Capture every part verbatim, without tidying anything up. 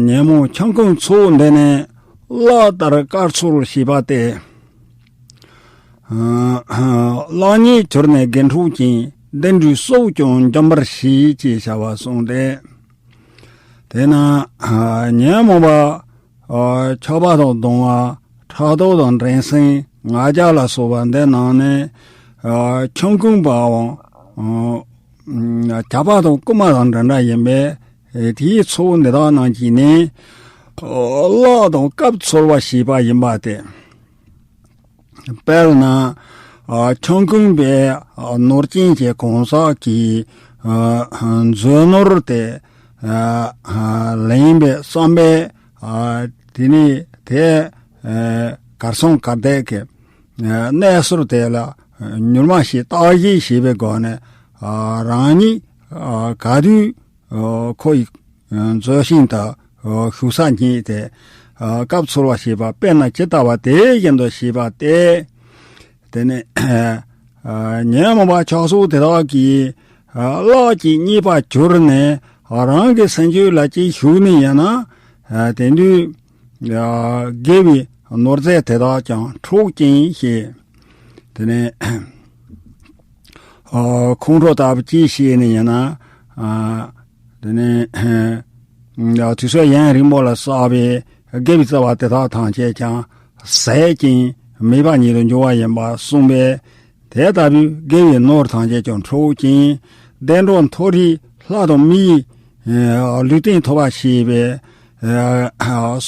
ཉོན་མོངས་ཆང་ཁུང་ཚོགས་འདི་ནི་གླགས་ལྟར་དཀར་ཚོལ་ཞེས་པ་སྟེ། གླགས་རྙེད་གྱུར་ནས་དགེ་འཕྲོག་ཅིང་། བདེ་འབྲས་སྲོག་ཀྱང་འཇོམས་པར་བྱེད་ཅེས་བྱ་བ་གསུངས་ཏེ། དེས་ན་ཉོན་མོངས་པ། ཆགས་པ་དང་གདུང་བ། ཕྲག་དོག་དང་འགྲན་སེམས། ང་རྒྱལ་ལ་སོགས་པ་འདི་རྣམས་ནི་ཆང་ཁུང་པའམ་ཇག་པ་དང་རྐུན་མ་དང་འདྲ་འདྲ་ཡིན་པས། དེའི་ཚོགས་འདི་དག་རྣམས་ཀྱིས་ནི་གླགས་དང་སྐབས་འཚོལ་བ་ཞེས་པ་ཡིན་པ་སྟེ། དཔེར་ན། ཆང་ཁུང་པས་ནོར་སྐྱོན་གྱི་གང་ཟག་གིས་མཛོ་ནོར་དེ་ལེན་པའི་བསམ་པས། དེ་ནས་དེ་གར་སོང་གར་བསྡད་ཀྱི་གནས་ཚུལ་དེ་ལ་མྱུར་མ་ཞིག་བརྟག་དཔྱད་བྱས་པའི་སྒོ་ནས། རང་ཉིད་ག་དུས་ཁོ་ཡི་མཛོ་ཤིང་དུ་ཞུགས་ས་རྙེད་དེ། སྐབས་འཚོལ་བ་ཞེས་པ་དཔེར་ན་ཇི་ལྟ་བ་དེ་བཞིན་དུ་ཞེས་པ་སྟེ། དེ་ནས་ཉོན་མོངས་པ་ཆགས་སོགས་དེ་དག་གིས་གླགས་ཀྱི་རྙེད་པར་གྱུར་ནས་རང་གི་སེམས་རྒྱུད་ལ་ཅིག་ཞུགས་ནས་ཡིན་ན། དེ་དུས་དགེ་བའི་ནོར་རྫས་དེ་དག་ཀྱང་འཕྲོག་ཅིང་ཞེས། དེ་ནས་ཁོང་ཁྲོ་ལྟ་བུ་ཅིག་བྱས་ནས་ཡིན་ན། དེ་ནས་དུས་ཚོད་ཡུན་རིང་པོ་ལ་བསགས་པའི་དགེ་བའི་རྩ་བ་དེ་དག་ཐམས་ཅད་ཀྱང་ཟད་ཅིང་མེད་པ་ཉིད་དུ་འགྱུར་བ་ཡིན་པ་གསུངས་པས། དེ་ལྟ་བུའི་དགེ་བའི་ནོར་ཐམས་ཅད་ཀྱང་འཕྲོག་ཅིང་། བདེ་འགྲོ་མཐོ་རིས་ལྷ་དང་མིའི་ལུས་རྟེན་ཐོབ་པར་བྱེད་པའི་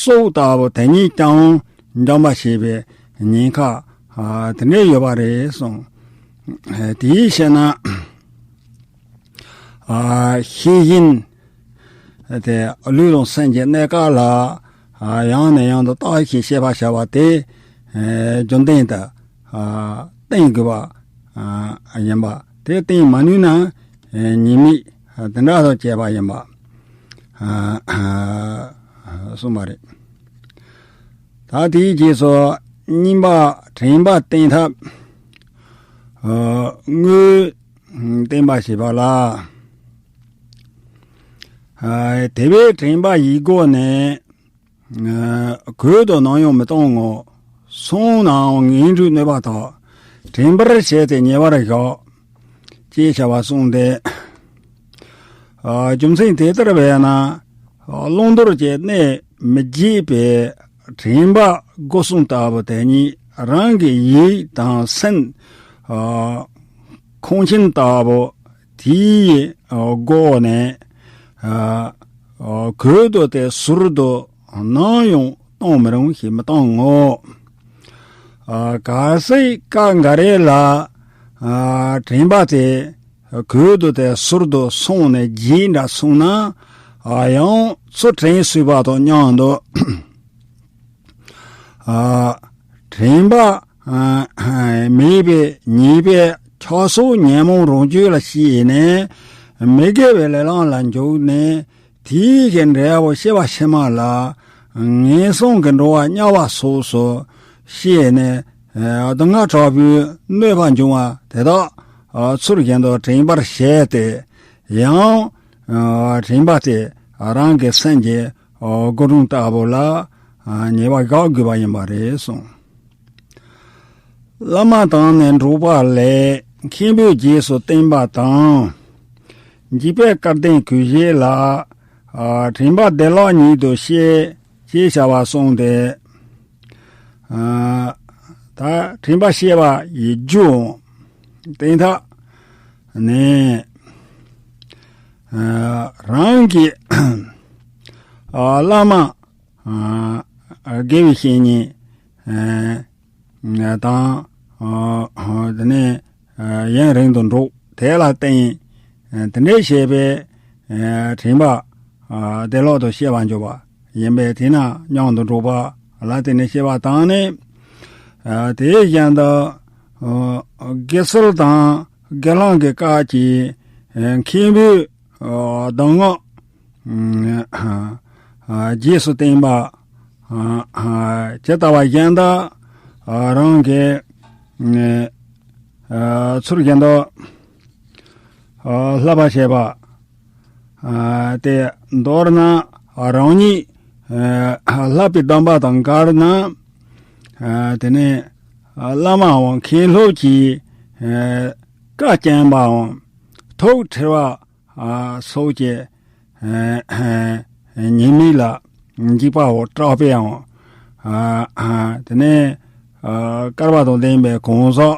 སྲོག་ལྟ་བུ་དེ་ཉིད་ཀྱང་འཇོམས་པར་བྱེད་པའི་ཉེན་ཁ་དེ་འདྲ་ཡོད་པ་རེད་གསུངས། དེའི་ཕྱིར་ན། ཤེས་བཞིན་དེ་ལུས་དང་སེམས་ཀྱི་གནས་སྐབས་ལ་ཡང་ནས་ཡང་དུ་བརྟག་ཅིང་དཔྱད་པར་བྱ་བ་དེ་རྒྱུན་ལྡན་དུ་བསྟེན་དགོས་པ་ཡིན་པ། དེ་བསྟེན་མ་ནུས་ན་ཉེས་དམིགས་དེ་འདྲ་དང་བཅས་པ་ཡིན་པ་གསུངས་པ་རེད། ད་དེའི་རྗེས་སུ་གཉིས་པ་དྲན་པ་བསྟེན་ཐབས། དངོས་བསྟེན་པ་ཞེས་པ་ལ། དེ་བས་དྲན་པ་ཡིད་སྒོ་ནས། གོས་དང་ནམ་ཡང་མི་གཏོང་ངོ་། སོང་ནའང་ངན་འགྲོའི་གནོད་པ་དག། དྲན་པར་བྱས་ཏེ་ཉེ་བར་བཞག་ཅེས་བྱ་བ་གསུངས་ཏེ། རྒྱུ་མཚན་དེ་ལྟར་བས་ན། བླང་དོར་གྱི་གནས་མི་བརྗེད་པའི་དྲན་པ་སྒོ་གསུམ་ལྟ་བུ་དེ་ཉིད་རང་གི་ཡིད་དང་སེམས། ཁོང་ཆེན་ལྟ་བུ་དེའི་སྒོ་ནས། གོས་དང་དེ་ཟུར་དུ་ནམ་ཡང་གཏོང་མི་རུང་ཞེས་མི་གཏོང་ངོ་། གལ་སྲིད་སྐབས་འགའ་རེ་ལ་དྲན་པ་དེ་གོས་དང་དེ་ཟུར་དུ་སོང་ནས་བརྗེད་འདྲ་སོང་ན། ཡང་ཚུར་དྲན་སྲིད་པ་དང་མཉམ་དུ། དྲན་པ་མེད་པའི་ཉེས་པའི་ཆགས་སོགས་ཉོན་མོངས་རང་རྒྱུད་ལ་སྐྱེས་ནས། མི་དགེ་བའི་ལས་ལམ་ལ་འཇུག་ནས། དེའི་གི་འབྲས་བུ་སྐྱེ་བ་ཕྱི་མ་ལ་ངན་སོང་གི་འགྲོ་བ་དམྱལ་བ་སོགས་སུ་སྐྱེས་ནས། སྡུག་བསྔལ་དྲག་པོའི་གནོད་པ་འབྱུང་བ་དེ་དག་ཚུར་བཞིན་དུ་དྲན་པར་བྱས་ཏེ། ཡང་དྲན་པ་དེ་རང་གི་སེམས་ཀྱི་སྒོ་དྲུང་ལྟ་བུ་ལ་ཉེ་བར་བཞག་དགོས་པ་ཡིན་པ་རེད་གསུངས། བླ་མ་དང་ནི་འགྲོགས་པ་ལས། མཁན་པོས་རྗེས་སུ་བསྟན་པ་དང་། འཇིགས་པའི་སྐལ་ལྡན་གོས་བཞི་ལ། དྲན་པ་བདེ་བླག་ཉིད་དུ་བཤད་ཅེས་བྱ་བ་གསུངས་ཏེ། ད་དྲན་པ་བཤད་པ་ཡི་རྒྱུའམ་བསྟེན་ཐབས་ནི། རང་གི་བླ་མ། དགེ་བའི་བཤེས་གཉེན་དང་། དེ་ནས་ཡུན་རིང་དུ་འགྲོགས་དེ་ལ་བརྟེན། དེ་འདྲའི་བྱས་པའི་དྲན་པ་བདེ་བླག་ཏུ་སྐྱེ་བར་འགྱུར་བ་ཡིན་པས། དེས་ན་མཉམ་དུ་འགྲོགས་པ་ལ་བརྟེན་ནས་སྐྱེ་བ་དང་ནི། དེ་བཞིན་དུ་དགེ་ཚུལ་དང་དགེ་སློང་གི་སྐབས་ཀྱི་མཁན་པོའི་གདམས་ངག་རྗེས་སུ་བསྟན་པ། ཇི་ལྟ་བ་བཞིན་དུ་རང་གིས་ཚུལ་བཞིན་དུ་བསླབ་པར་བྱེད་པ། དེ་མདོར་ན་རང་ཉིད་ ཨ་བསླབ་པའི་སྡོམ་པ་དང་འགལ་ན། ཨ་དེ་ནས་ཨ་བླ་མའམ་མཁན་སློབ་ཀྱིས་ཨ་བཀའ་བསྐྱན་པའམ་ཐུགས་ཁྲེལ་བ་ཨ་སོགས་ཀྱི་ཨ་ཉེས་དམིགས་ལ་འཇིགས་པའམ་སྐྲག་པའམ། ཨ་ཨ་དེ་ནས་ཨ་བསྐལ་པ་དང་ལྡན་པའི་གང་ཟག།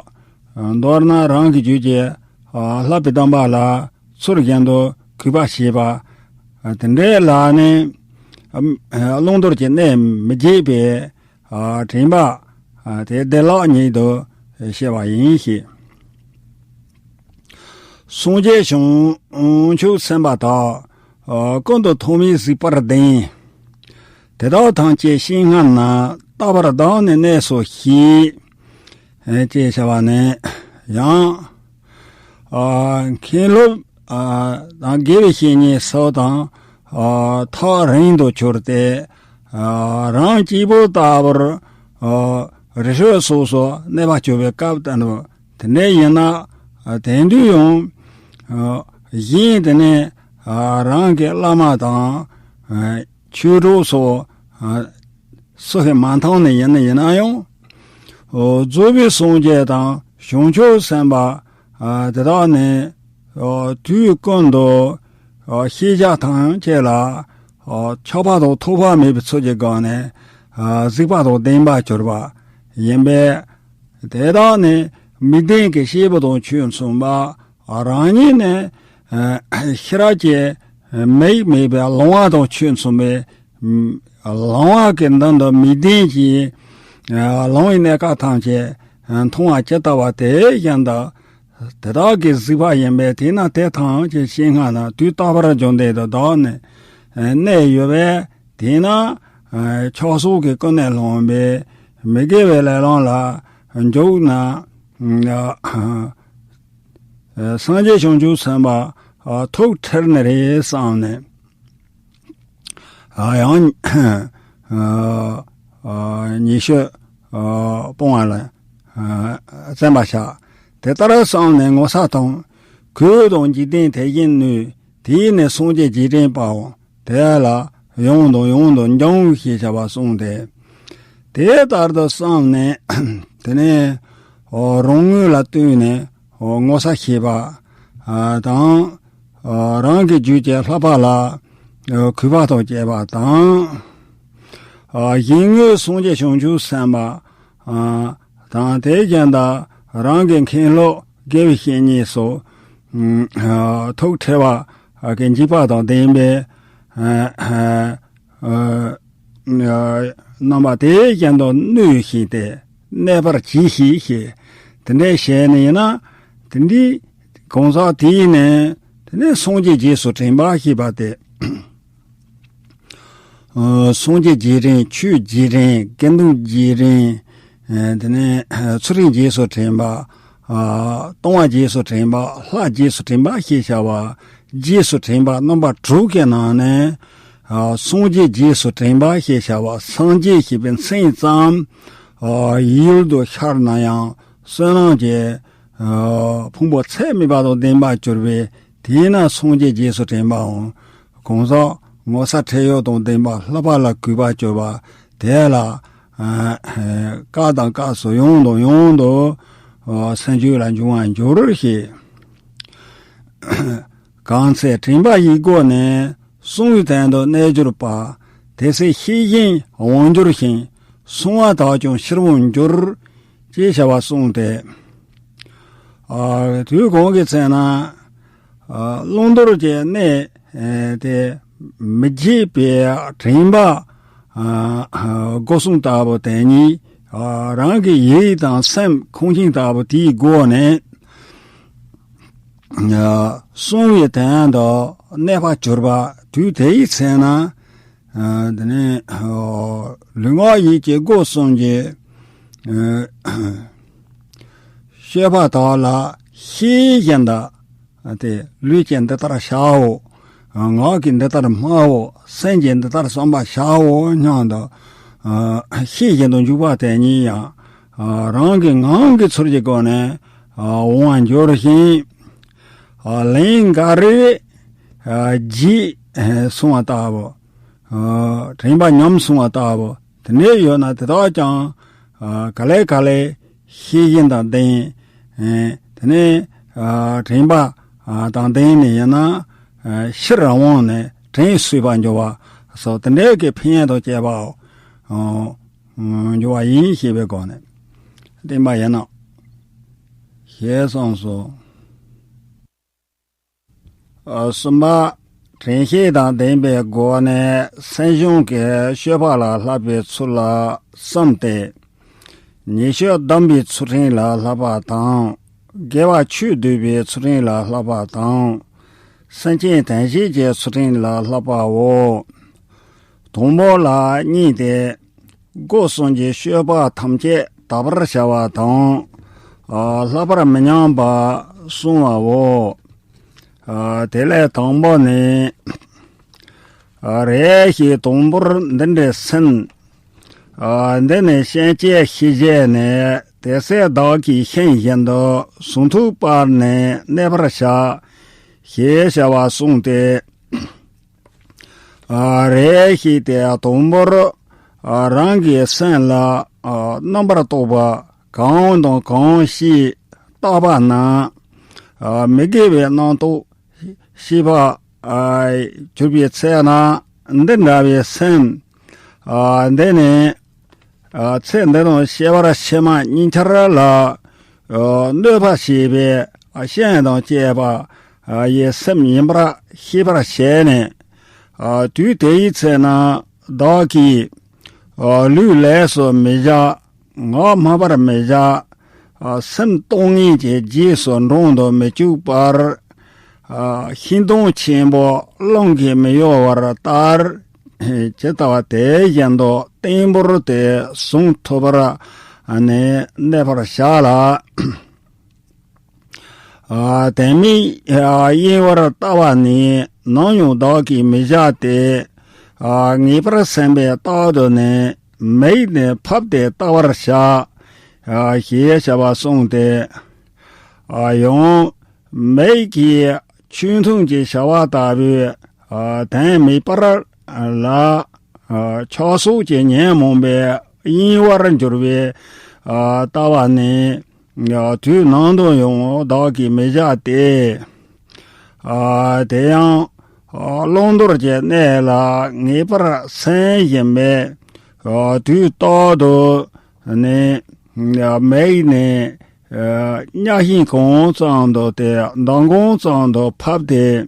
མདོར་ན་རང་གི་རྒྱུད་ཀྱི་ཨ་བསླབ་པའི་སྡོམ་པ་ལ་ཚུལ་བཞིན་དུ་གུས་པ་བྱེད་པ། ཨ་དེ་འདྲའི་ལ་ནི་ཨ་བླང་དོར་གྱི་གནས་མི་བརྗེད་པའི་ཨ་དྲན་པ། ཨ་དེ་བདེ་བླག་ཉིད་དུ་ཤེས་པ་ཡིན་ཞེས། སངས་རྒྱས་བྱང་ཆུབ་སེམས་དཔའ་དག། ཨ་ཀུན་ཏུ་ཐོགས་མེད་གཟིགས་པར་ལྡན། དེ་དག་ཐམས་ཅད་སྤྱན་སྔར་ན། རྟག་པར་བདག་ནི་གནས་སོ་ཞེས། ཨེ་ཅེས་བྱ་བ་ནི་ཡང་། ཨ་མཁན་སློབ་ཨ་དང་དགེ་བའི་བཤེས་གཉེན་སོགས་དང་ཨ་ཐག་རིང་དུ་གྱུར་ཏེ། ཨ་རང་གཅིག་པུ་ལྟ་བུར་ཨ་རི་ཁྲོད་སོགས་སུ་གནས་པར་གྱུར་པའི་སྐབས་དེ་ནི། དེ་འདྲ་ཡིན་ན་ཨ་དེང་དུས་ཡང་ཨ་གཞན་དེ་ནི་ཨ་རང་གི་བླ་མ་དང་ཨ་ཆོས་གྲོགས་སོགས་ཨ་སུ་ཞིག་མ་མཐོང་ནས་ཡིན་ན་ཡིན་ན་ཡང་། ཨོ་རྫོགས་པའི་སངས་རྒྱས་དང་བྱང་ཆུབ་སེམས་དཔའ་ཨ་དེ་དག་ནི་ཨོ་དུས་ཀུན་ཏུ་ཨོ་ཤེས་བྱ་ཐམས་ཅད་ལ་ཨོ་ཆགས་པ་དང་ཐོགས་པ་མེད་པའི་ཚུལ་གྱི་སྒོ་ནས་ཨ་གཟིགས་པ་དང་ལྡན་པར་གྱུར་པ་ཡིན་པས། དེ་དག་ནི་དམིགས་ལྡན་གྱི་སྐྱེས་བུ་དང་ཆོས་མཚུངས་པ། རང་ཉིད་ནི་ཨ་ཤེས་རབ་ཀྱི་མིག་མེད་པའི་ལོང་བ་དང་ཆོས་མཚུངས་པའི་ལོང་བ་གི་མདུན་དུ་དམིགས་ལྡན་གྱི་ཨ་ལོང་བའི་གནས་སྐབས་ཐམས་ཅད་མཐོང་བ་ཇི་ལྟ་བ་དེ་བཞིན་དུ་དེ་དག་གིས་གཟིགས་པ་ཡིན་པས། དེས་ན་དེ་ཐམས་ཅད་སྤྱན་སྔར་ན་དུས་རྟག་པར་འབྱོན་ཏེ་དུ་བདག་ནི་གནས་ཡོད་པས། དེས་ན་ཨ་ཆགས་སོགས་ཀྱིས་ཀུན་ནས་བསླངས་པའི་མི་དགེ་བའི་ལས་ལམ་ལ་འཇུག་ན། ཨ་སངས་རྒྱས་བྱང་ཆུབ་སེམས་དཔའ་ཨ་ཐུགས་ཁྲེལ་ནི་རེད་བསམ་ནས། ཨ་ཡང་ཨ་ཨ་ཉི་ཤུ་ཨ་སྤོང་བ་ལ་ཨ་བརྩོན་པར་བྱ། དེ་ལྟར་བསམ་ནས་ངོ་ཚ་དང་། གུས་དང་འཇིག་རྟེན་དེ་བཞིན་ནོད། དེས་ནི་སངས་རྒྱས་རྗེས་དྲན་པའོ། དེ་ལ་ཡང་དང་ཡང་དུ་འབྱུང་ཞེས་བྱ་བ་གསུངས་ཏེ། དེ་ལྟར་དུ་བསམས་ནས་དེ་ནས་ཨོ་རང་ངོས་ལ་བལྟས་ནས་ཨོ་ངོ་ཚ་ཤེས་པ་ཨ་དང་། ཨ་རང་གི་རྒྱུད་ཀྱི་བསླབ་པ་ལ་ཨ་གུས་པ་དང་བཅས་པ་དང་། ཨ་གཞན་ངོས་སངས་རྒྱས་བྱང་ཆུབ་སེམས་དཔའ་ཨ་དང་དེ་བཞིན་དུ་རང་གི་མཁན་སློབ་དགེ་བའི་བཤེས་གཉེན་སོགས་ཨ་ཐུགས་ཁྲེལ་བ་གི་འཇིགས་པ་དང་ལྡན་པའི་ཨ་ཨ་རྣམ་པ་དེ་བཞིན་དུ་གནོད་བྱས་ཏེ་གནས་པར་གྱིས་ཤིག་ཞེས་དེ་འདྲའི་བྱས་ནས་ཡིན་ན། དེ་འདྲའི་གང་ཟག་དེ་ཡིས་ནི་དེ་ནས་སངས་རྒྱས་རྗེས་སུ་དྲན་པ་ཞེས་པ་སྟེ། ཨ་སངས་རྒྱས་རྗེས་དྲན། ཆོས་རྗེས་དྲན། དགེ་འདུན་རྗེས་དྲན། ཨ་དེ་ནས་ཨ་ཚུལ་ཁྲིམས་རྗེས་སུ་དྲན་པ། ཨ་ལྟུང་བ་རྗེས་སུ་དྲན་པ། ལྷ་རྗེས་སུ་དྲན་པ་ཞེས་བྱ་བ་རྗེས་སུ་དྲན་པ་རྣམ་པ་དྲུག་གི་ནང་ནས། ཨ་སངས་རྒྱས་རྗེས་སུ་དྲན་པ་ཞེས་བྱ་བ་སངས་རྒྱས་ཞེས་པའི་མཚན་ཙམ་ཨ་ཡུལ་དུ་ཤར་ན་ཡང་བསོད་ནམས་ཀྱི་ཨ་ཕུང་པོ་ཚད་མེད་པ་དང་ལྡན་པར་གྱུར་པས། དེས་ན་སངས་རྒྱས་རྗེས་སུ་དྲན་པའམ། གང་ཟག་ངོ་ཚ་ཁྲེལ་གཡོག་དང་ལྡན་པ་བསླབ་པ་ལ་གུས་པར་གྱུར་པ་དེ་ལ། ཨ་སྐབས་དང་སྐབས་སུ་ཡང་དང་ཡང་དུ་ཨ་སེམས་རྒྱུད་ལ་འབྱུང་བར་འགྱུར་ཞེས། གང་ཚེ་དྲན་པ་ཡི་སྒོ་ནས་གསང་བའི་དོན་དུ་གནས་གྱུར་པ། དེ་ཚེ་ཤེས་བཞིན་དབང་འགྱུར་ཞིང་། གསང་བ་དག་ཀྱང་ཕྱིར་འོང་འགྱུར། ཅེས་བྱ་བ་གསུངས་ཏེ། ཨ་དུས་གང་གི་ཚེ་ན་ཨ་བླང་དོར་གྱི་གནས་ཨེ་དེ་མི་བརྗེད་པའི་དྲན་པ་ཨ་སྒོ་གསུམ་ལྟ་བུ་དེ་ཉིད་ཨ་རང་གི་ཡིད་དང་སེམས་ཁོང་ཆིངས་ལྟ་བུ་དེའི་སྒོ་ནས་ཨ་གསང་བའི་དོན་དུ་གནས་པར་གྱུར་པ། དུས་དེའི་ཚེ་ན་ཨ་དེ་ནས་ཨ་ལུས་ངག་ཡིད་ཀྱི་སྒོ་གསུམ་གྱི་ཨ་སྤྱོད་པ་དག་ལ་ཤེས་བཞིན་དུ། ཨ་དེ་ལུས་ཀྱིས་འདི་ལྟར་བྱའོ། ཨ་ངག་གིས་འདི་ལྟར་སྨྲའོ། སེམས་ཀྱིས་འདི་ལྟར་བསམ་པར་བྱའོ་སྙམ་དུ་ཨ་ཤེས་བཞིན་དུ་འཇུག་པ་དེ་ཉིད་ཡང་ཨ་རང་གི་ངང་གིས་ཚུལ་གྱི་སྒོ་ནས་ཨ་འོང་བར་འགྱུར་ཞིང་། ཨ་ལན་འགའ་རེ་ཨ་རྗེས་ཨ་སོང་བ་ལྟ་བུ། དྲན་པ་ཉམས་སོང་བ་ལྟ་བུ་དེ་འདྲ་ཡོད་ན་དེ་དག་ཀྱང་ག་ལེ་ག་ལེ་ཤེས་བཞིན་དང་ལྡན། དེ་ནས་དྲན་པ་དང་ལྡན་ནས་ཡིན་ན་ཕྱིར་འོང་ནས་དྲན་གསོས་པར་འགྱུར་བ་སོགས་དེ་འདྲའི་གི་ཕན་ཡོན་དང་བཅས་པའོ། འགྱུར་བ་ཡིན་ཞེས་པའི་སྒོ་ནས་བསྟན་པ་ཡིན་ནོ། ཞེས་གསུངས་སོ། གསུམ་པ། དྲན་ཤེས་དང་ལྡན་པའི་སྒོ་ནས་སེམས་བྱུང་གི་སྤྱོད་པ་ལ་བསླབ་པའི་ཚུལ་ལ་གསུམ་སྟེ། ཉེས་སྤྱོད་སྡོམ་པའི་ཚུལ་ཁྲིམས་ལ་བསླབ་པ་དང་། དགེ་བ་ཆོས་སྡུད་པའི་ཚུལ་ཁྲིམས་ལ་བསླབ་པ་དང་། སེམས་ཅན་དོན་བྱེད་ཀྱི་ཚུལ་ཁྲིམས་ལ་བསླབ་པའོ། དང་པོ་ལ་གཉིས་ཏེ། སྒོ་གསུམ་གྱི་སྤྱོད་པ་ཐམས་ཅད་དག་པར་བྱ་བ་དང་། ཨ་ལྷག་པར་མི་ཉམས་པ་བསྲུང་བའོ། ཨ་དེ་ལས་དང་པོ་ནི། ཨ་རེ་ཞིག་དང་པོར་འདི་འདྲའི་སེམས། ཨ་འདི་ནི་སེམས་བསྐྱེད་ཤེས་བྱས་ནས་དེ་ཚེ་བདག་གིས་ཤིང་བཞིན་དུ་ཟུངས་ཐུག་པར་ནི་གནས་པར་བྱ། ཞེས་བྱ་བ་གསུངས་ཏེ། ཨ་རེ་ཞིག་དེ་དང་པོར་ཨ་རང་གི་སེམས་ལ་ཨ་རྣམ་པར་རྟོག་པ་གང་དང་གང་ཞིག་བཏགས་པ་ན་ཨ་མི་དགེ་བའི་རྣམ་རྟོག་སྐྱེས་པར་ཨ་གྱུར་པའི་ཚེ་ན་འདི་འདྲ་བའི་སེམས་ཨ་འདི་ནི་ཨ་ཚེ་འདི་དང་སྐྱེ་བ་ཕྱི་མ་གཉིས་ཆར་ལ་ཨ་གནོད་པ་བྱེད་པའི་ཨ་ཤན་དང་བཅས་པ་ཨ་ཡི་སེམས་ཡིན་པར་ཤེས་པར་བྱས་ནས། ཨ་དུས་དེའི་ཚེ་ན་བདག་གིས་ཨ་ལུས་ལས་སུ་མི་བྱ། ངག་སྨྲ་བར་མི་བྱ། ཨ་སེམས་གཏོང་ངེས་ཀྱི་རྗེས་སུ་འབྲང་དུ་མི་བཅུག་པར། ཨ་ཤིང་སྡོང་ཆེན་པོ་རླུང་གིས་མི་གཡོ་བར་ལྟར། ཇི་ལྟ་བ་དེ་བཞིན་དུ་བརྟན་པོར་དེ་བཟུང་ཐུབ་པར་ནི་གནས་པར་བྱ་ལ། ཨ་དེ་མིན་ཨ་གཡེང་བར་ལྟ་བ་ནི་ནམ་ཡང་བདག་གིས་མི་བྱ་སྟེ། ཨ་ངེས་པར་སེམས་པས་རྟག་ཏུ་ནི་མིག་ནི་ཕབ་སྟེ་ལྟ་བར་བྱ། ཨ་ཞེས་བྱ་བ་གསུངས་ཏེ། ཨ་ཡང་མིག་གིས་ཆོས་མཐུན་གྱི་བྱ་བ་ལྟ་བུའི་ཨ་དོན་མེད་པར་ལ་ཨ་ཆགས་སོགས་ཀྱི་ཉོན་མོངས་པས་གཡེང་བར་འགྱུར་བའི་ཨ་ལྟ་བ་ནི། དུས་ནམ་དུ་ཡང་བདག་གིས་མི་བྱ་སྟེ། ཨ་དེ་ཡང་ཨ་བླང་དོར་གྱི་གནས་ལ་ངེས་པར་སེམས་བཞིན་པས། ཨ་དུས་རྟག་ཏུ་ནི་མིག་ནི་ཨ་གཉའ་ཤིང་གང་ཙམ་དུ་སྟེ་མདངས་གང་ཙམ་དུ་ཕབ་སྟེ།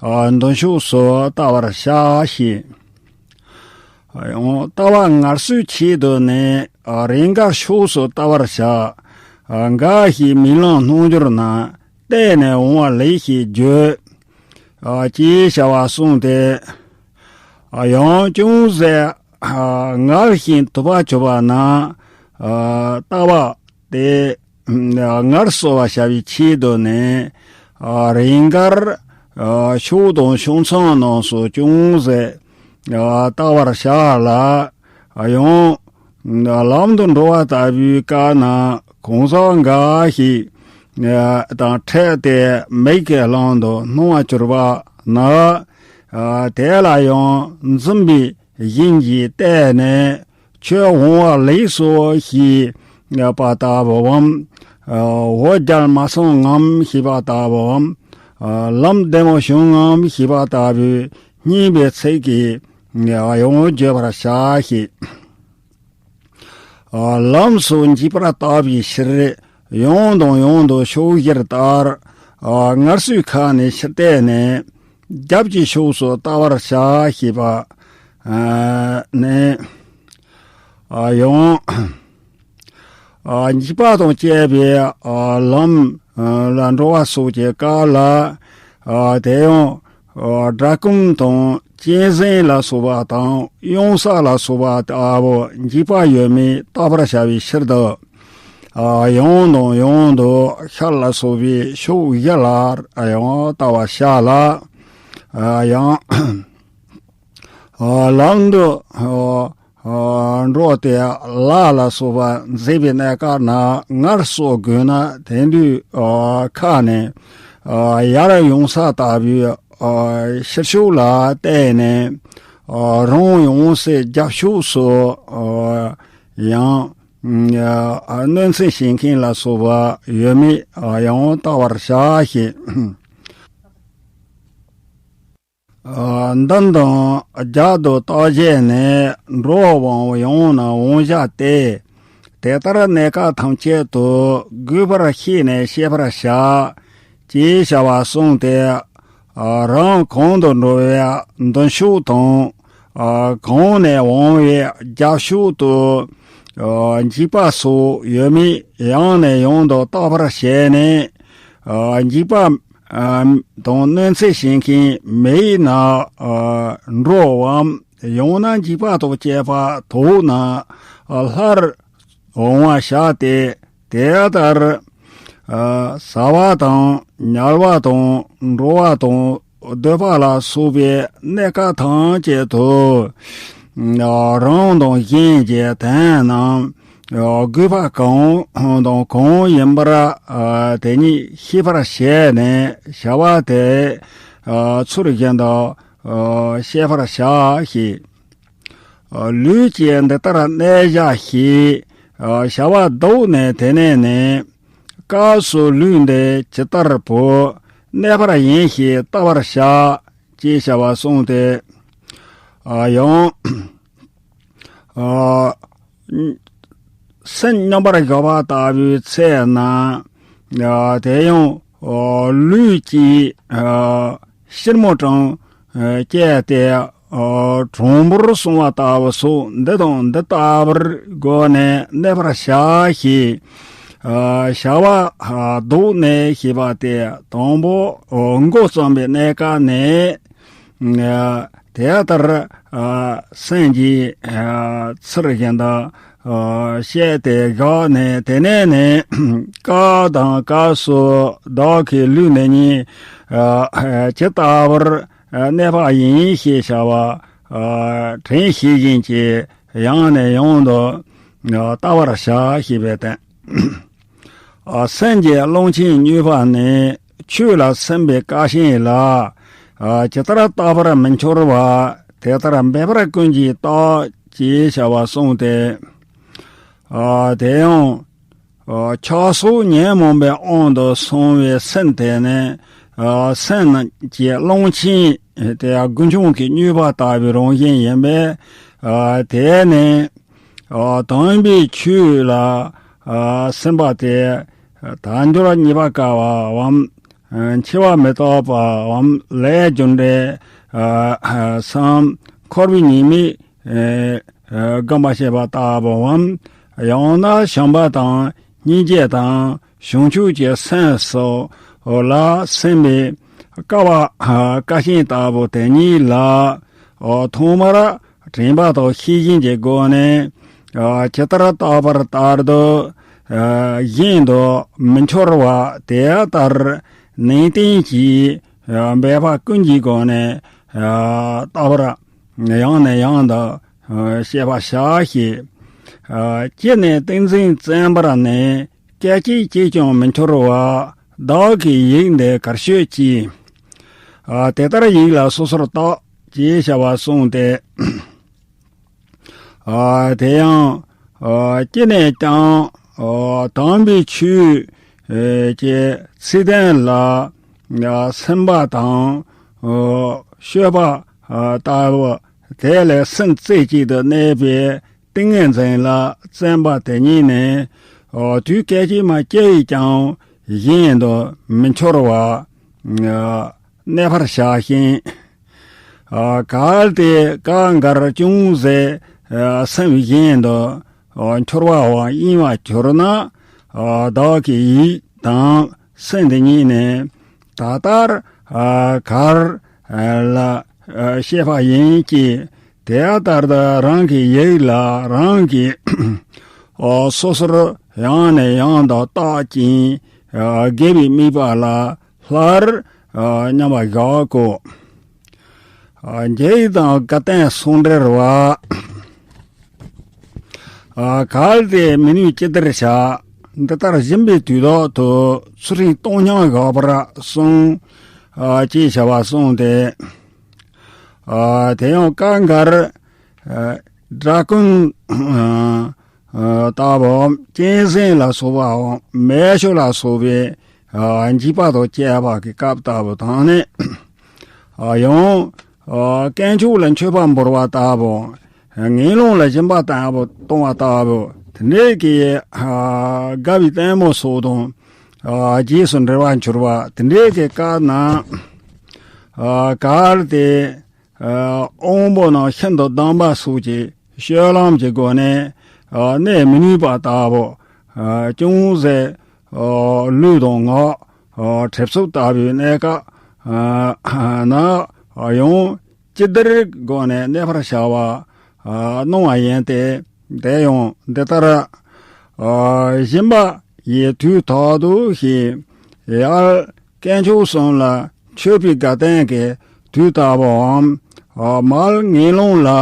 ཨ་མདུན་ཕྱོགས་སུ་ལྟ་བར་བྱ་ཞེས། ཡང་ལྟ་བ་ངལ་གསོའི་ཆེད་དུ་ནི་རེས་འགའ་ཕྱོགས་སུ་ལྟ་བར་བྱ། འགའ་ཞིག་རྨི་ལམ་སྣང་གྱུར་ན་བལྟས་ནས་འོང་བ་ལེགས་ཞེས་བརྗོད། ཅེས་བྱ་བ་གསུངས་ཏེ། ཡང་ཅུང་ཟད་ངལ་ཞིང་དུབ་པ་གྱུར་པ་ན་ལྟ་བ་དེ་ངལ་གསོ་བར་བྱ་བའི་ཆེད་དུ་ནི། རེས་འགར་ཕྱོགས་དང་ཕྱོགས་མཚམས་རྣམས་སུ་ཅུང་ཟད་ལྟ་བར་བྱ་ལ། ཡང་ལམ་དུ་འགྲོ་བ་ལྟ་བུའི་སྐབས་ན་གང་ཟག་འགའ་ཞིག་དང་འཕྲད་དེ་མིག་གི་ལམ་དུ་སྣང་བར་གྱུར་པ་ན། དེ་ལ་ཡང་འཛུམ་པའི་བཞིན་གྱིས་བལྟས་ནས། ཁྱོད་འོང་བ་ལེགས་སོ་ཞེས་པ་ལྟ་བུའམ། འོ་བརྒྱལ་མ་སོང་ངམ་ཞེས་པ་ལྟ་བུའམ། ལམ་བདེ་མོ་བྱུང་ངམ་ཞེས་པ་ལྟ་བུའི་སྙན་པའི་ཚིག་གིས་ཡང་བརྗོད་པར་བྱ་ཞེས། ལམ་སོགས་འཇིགས་པར་ལྟ་བའི་ཕྱིར། ཡང་དང་ཡང་དུ་ཕྱོགས་བཞིར་ལྟར། ངལ་གསོའི་ཁ་ནས་ཕྱིར་བལྟས་ནས། རྒྱབ་ཀྱི་ཕྱོགས་སུ་ལྟ་བར་བྱ་ཞེས་པ་ནི། ཡང་། འཇིགས་པ་དང་བཅས་པའི་ལམ་ལ་འགྲོ་བ་སོགས་ཀྱི་སྐབས་ལ། དེ་ཡང་། ཨ་དགྲ་བཅོམ་དང་གཅན་གཟན་ལ་སོགས་པ་དང་གཡང་ས་ལ་སོགས་པ་ལྟ་བུ་འཇིགས་པ་ཡོད་མེད་བརྟག་པར་བྱ་བའི་ཕྱིར་དུ། ཨ་ཡང་དང་ཡང་དུ་ཤར་ལ་སོགས་པའི་ཕྱོགས་བཞི་ལ་ཡང་ལྟ་བར་བྱ་ལ། ཨ་ཡང་། ཨ་ལམ་དུ། ཨ་འགྲོ་སྟེ་ལ་ལ་སོགས་པ་འཛེགས་པའི་གནས་སྐབས་ན་ངལ་གསོ་དགོས་ན་དེང་དུས་ཨ་ཁ་ནས་ཨ་ཡར་གཡང་ས་ལྟ་བུའི་ཨ་ཕྱིར་ཕྱོགས་ལ་བལྟས་ནས་ རང་ཡོང་སའི་རྒྱབ་ཕྱོགས་སུ་ཡང་གནོད་འཚེ་བྱེད་མཁན་ལ་སོགས་པ་ཡོད་མེད་ཡང་བལྟ་བར་བྱ་ཞེས། མདུན་དང་རྒྱབ་ཏུ་བརྟག་བྱས་ནས་འགྲོ་བའམ་ཡང་ན་དབང་བྱ་སྟེ། དེ་ལྟར་གནས་སྐབས་ཐམས་ཅད་དུ་དགོས་པར་ཤེས་ནས་བཤད་པར་བྱ། ཅེས་བྱ་བ་གསུངས་ཏེ། རང་གང་དུ་འགྲོ་བའི་མདུན་ཕྱོགས་དང་། གང་ནས་འོང་བའི་རྒྱབ་ཕྱོགས་དུ་འཇིགས་པ་སོགས་ཡོད་མེད་ཡང་ནས་ཡང་དུ་བརྟག་པར་བྱས་ནས། འཇིགས་པ་དང་གནོད་འཚེ་བྱེད་མཁན་མེད་ན་འགྲོ་བའམ་ཡང་ན་འཇིགས་པ་དང་བཅས་པ་དོགས་ན་སླར་འོང་བར་བྱ་སྟེ། དེ་ལྟར་ཟ་བ་དང་ཉལ་བ་དང་འགྲོ་བ་དང་སྡོད་པ་ལ་སོགས་པའི་གནས་སྐབས་ཐམས་ཅད་དུ་རང་དང་གཞན་གྱི་དོན་རྣམས་དགོས་པ་གང་དང་གང་ཡིན་པར་དེ་ཉིད་ཤེས་པར་བྱས་ནས་བྱ་བ་དེ་ཚུལ་བཞིན་དུ་བཤད་པར་བྱ་ཞེས། ལུས་ཀྱིས་འདི་ལྟར་གནས་བཞག་ཞེས་བྱ་བ་བཟློག་ནས། དེ་ནས་ནི་སྐབས་སུ་ལུས་འདི་ཇི་ལྟར་བུ་གནས་པར་ཡིན་ཞེས་བལྟ་བར་བྱ། ཅེས་བྱ་བ་གསུངས་ཏེ། ཡང་སེམས་མཉམ་པར་བཞག་པ་ལྟ་བུའི་ཚེ་ན་དེ་ཡང་ལུས་ཀྱི་ཕྱིར་མོ་གྲངས་བཅད་དེ། གྲངས་འབོར་གསུངས་པ་ལྟ་བུ་སོགས་འདི་དང་འདི་ལྟ་བུར་བགོས་ནས་གནས་པར་བྱ་ཞེས་བྱ་བ་བཟློག་ནས་ཞེས་པ་སྟེ། དང་པོ་མགོ་བརྩམས་པའི་གནས་སྐབས་ནས། དེ་ལྟར་སེམས་ཀྱི་ཚུལ་བཞིན་དུ་བཤད་དེ་བཞག་ནས། དེ་ནས་ནི་སྐབས་དང་སྐབས་སུ་བདག་གི་ལུས་འདི་ཉིད་ཇི་ལྟ་བུར་གནས་པ་ཡིན་ཞེས་བྱ་བ་དྲན་ཤེས་བཞིན་གྱིས་ཡང་ནས་ཡང་དུ་བལྟ་བར་བྱ་ཞེས་པའི་དོན། སེམས་ཀྱི་རླུང་ཆེན་མྱོས་པ་ནི་ཆོས་ལ་སེམས་པའི་ཀ་ཆེན་ལ། ཇི་ལྟར་བལྟ་བར་མི་འཁྱོར་བ་དེ་ལྟར་འབད་པ་ཀུན་གྱིས་བརྟག་ཅེས་བྱ་བ་གསུངས་ཏེ། དེ་ཡང་ཆགས་སོགས་ཉོན་མོངས་པའི་དབང་དུ་སོང་བའི་སེམས་དེ་ནི་སེམས་ཀྱི་རླུང་ཆེན་དེ་རྒུན་ཆང་གིས་མྱོས་པ་ལྟ་བུའི་རང་བཞིན་ཡིན་པས། དེ་ནི་དམ་པའི་ཆོས་ལ་སེམས་པ་དེ་དལ་འབྱོར་རྙེད་པར་དཀའ་བའམ། འཆི་བ་མི་རྟག་པའམ། ལས་རྒྱུ་འབྲས་སམ། འཁོར་བའི་ཉེས་དམིགས་སྒོམ་པར་བྱེད་པ་ལྟ་བུའམ། ཡང་ན་བྱམས་པ་དང་སྙིང་རྗེ་དང་བྱང་ཆུབ་ཀྱི་སེམས་སོགས་ལ་སེམས་པའི་དཀའ་བ་ཀ་ཆེན་ལྟ་བུ་དེ་ཉིད་ལ་ཐོག་མར་དྲན་པ་དང་ཤེས་བཞིན་གྱི་སྒོ་ནས། ཇི་ལྟར་བལྟ་བར་ལྟར་དུ་བཞིན་དུ་མི་འཁྱོར་བ་དེ་ལྟར་ནན་ཏན་གྱིས་འབད་པ་ཀུན་གྱི་སྒོ་ནས་བལྟ་བར་ཡང་ནས་ཡང་དུ་བཤད་པར་བྱ་ཞེས། ཅི་ནས་ཏིང་འཛིན་བཙན་པར་ནི། སྐད་ཅིག་གཅིག་ཀྱང་མི་འཁྱོར་བ། བདག་གི་ཡིད་འདི་གར་ཤོད་ཅིག། དེ་ལྟར་ཡིད་ལ་སོ་སོར་བརྟག་ཅེས་བྱ་བ་གསུངས་ཏེ། དེ་ཡང་ཅི་ནས་ཀྱང་དམ་པའི་ཆོས་ཀྱི་ཚིག་དོན་ལ་སེམས་པ་དང་སྤྱོད་པ་ལྟ་བུ་དེ་ལས་སེམས་རྩེ་གཅིག་ཏུ་གནས་པའི་ཏིང་ངེ་འཛིན་ལ་བརྩོན་པ་དེ་ཉིད་ནི། དུས་སྐད་ཅིག་མ་སྐྱེ་ཡིས་ཀྱང་གཞན་དུ་མི་འཁྱོར་བར་གནས་པར་བྱ་ཞིང་། གལ་ཏེ་སྐབས་འགར་ཅུང་ཟད་སེམས་གཞན་དུ་འཁྱོར་བའང་ཡིན་པར་གྱུར་ན། བདག་གི་ཡིད་དང་སེམས་དེ་ཉིད་ནི་ད་ལྟར་གར་ལ་བཤད་པ་ཡིན་གྱི། དེ་ལྟར་དུ་རང་གི་ཡིད་ལ་རང་གིས་སོ་སོར་ཡང་ནས་ཡང་དུ་བརྟག་ཅིང་། དགེ་བའི་དམིགས་པ་ལ་སླར་མཉམ་པར་བཞག་གོ། འཇིགས་དང་དགའ་སྟོན་ཟུང་འབྲེལ་བ། གལ་ཏེ་མི་ནུས་ཅི་བདེར་བྱ། འདི་ལྟར་སྦྱིན་པའི་དུས་དག་ཏུ། ཚུལ་ཁྲིམས་སྟོང་སྙོམས་བཞག་པར་གསུངས། ཅེས་བྱ་བ་གསུངས་ཏེ། ཨ། དེ་ཡང་སྐབས་འགར་ཨ་སྒྲ་ཀུན་ཨ་ལྟ་བུ་གཅན་གཟན་ལ་སོགས་པའམ་མེ་ཤོག་ལ་སོགས་པའི་ཨ་འཇིགས་པ་དང་བཅས་པ་གི་སྐབས་ལྟ་བུ་དང་ནི། ཨ་ཡང་ཨ་དཀོན་མཆོག་ལ་མཆོད་པ་འབུལ་བ་ལྟ་བུ། ངན་སློང་ལ་སྦྱིན་པ་ལྟ་བུ་གཏོང་བ་ལྟ་བུ། དེ་འདྲའི་གི་ཨ་དགའ་བའི་ལྟད་མོ་སོགས་དང་ཨ་རྗེས་སུ་འབྲེལ་བར་གྱུར་པ་དེ་འདྲའི་གི་སྐབས་ན། ཨ་གལ་ཏེ་ཨ་དབང་པོ་རྣམས་ཤིན་ཏུ་སྡང་བ་སོགས་ཀྱི་སྤྱོད་ལམ་གྱི་སྒོ་ནས་ཨ་གནས་མི་ནུས་པ་ལྟ་བུ། ཨ་ཅུང་ཟད་ཨ་ལུས་དང་ངག་ཨ་གྲིབ་སོགས་ལྟ་བུའི་གནས་སྐབས་ཨ་ན་ཡང་ཅི་བདེར་སྒོ་ནས་གནས་པར་བྱ་བ་ཨ་གནང་བ་ཡིན་ཏེ། དེ་ཡང་འདི་ལྟར་ཨ་སྦྱིན་པ་ཡི་དུས་དག་ཏུ་ཞེས་ཡར་དཀོན་མཆོག་གསུམ་ལ་མཆོད་པའི་དགའ་སྟོན་གྱི་དུས་ལྟ་བུའམ། ཨ་མར་ངན་སློང་ལ་ཨ་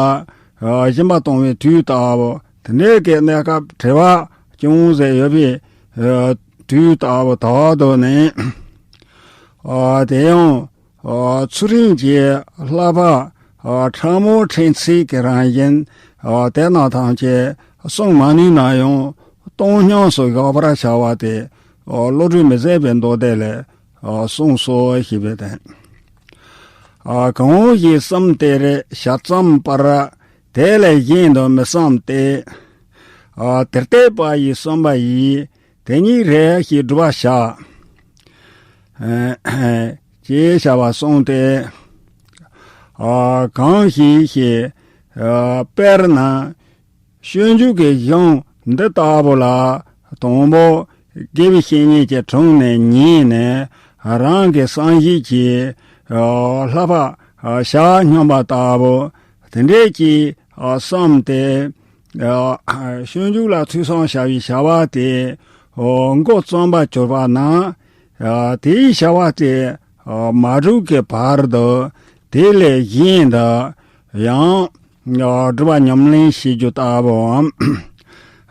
སྦྱིན་པ་གཏོང་བའི་དུས་ལྟ་བུ། དེ་འདྲའི་གི་གནས་སྐབས་བྲེལ་བ་ཅུང་ཟད་ཡོད་པའི་ཨ་དུས་ལྟ་བུ་དག་ཏུ་ནི། ཨ་དེ་ཡང་ཨ་ཚུལ་ཁྲིམས་ཀྱི་བསླབ་པ་ཨ་ཕྲ་མོ་ཕྲན་ཚེགས་ཀྱི་རང་བཞིན་ཨ་དེ་རྣམས་ཐམས་ཅད་བསྲུང་མ་ནུས་ན་ཡང་བཏང་སྙོམས་སུ་བཞག་པར་བྱ་བ་སྟེ། ཨ་བློ་གྲོས་མི་ཟད་པའི་མདོ་སྡེ་ལས་ཨ་གསུངས་སོ་ཞེས་པའི་དོན། ཨ་གང་ཞིག་བསམ་དེར་ཞལ་བརྩམས་པར། དེ་ལས་གཞན་དུ་མི་བསམ་སྟེ། ཨ་དེ་ལྟས་པ་ཡིས་བསམ་པ་ཡིས། དེ་ཉིད་རེ་ཞིག་བསྒྲུབ་པར་བྱ། ཨ་ཅེས་བྱ་བ་གསུངས་ཏེ། ཨ་གང་ཞིག་ཞེས། ཨ་དཔེར་ན་སྤྱོད་འཇུག་གི་གཞུང་འདི་ལྟ་བུ་ལ་དང་པོ་དགེ་བའི་བཤེས་གཉེན་གྱི་དྲུང་ནས་ཉན་ནས་རང་གི་བསམ་གཞིག་གིས་ཨ་བསླབ་པ་ཨ་བྱ་སྙམ་པ་ལྟ་བུ་དེ་འདྲས་ཀྱིས་ཨ་བསམས་ཏེ། ཨ་སྤྱོད་འཇུག་ལ་ཐོས་བསམ་བྱ་བའི་བྱ་བ་དེ་ཨ་འགོ་རྩོམ་པར་གྱུར་པ་ན། ཨ་དེའི་བྱ་བ་དེ་ཨ་མ་གྲུབ་ཀྱི་བར་དུ་དེ་ལས་གཞན་དུ་ཡང་ཨ་སྒྲུབ་པ་ཉམས་ལེན་བྱེད་རྒྱུ་ལྟ་བུའམ།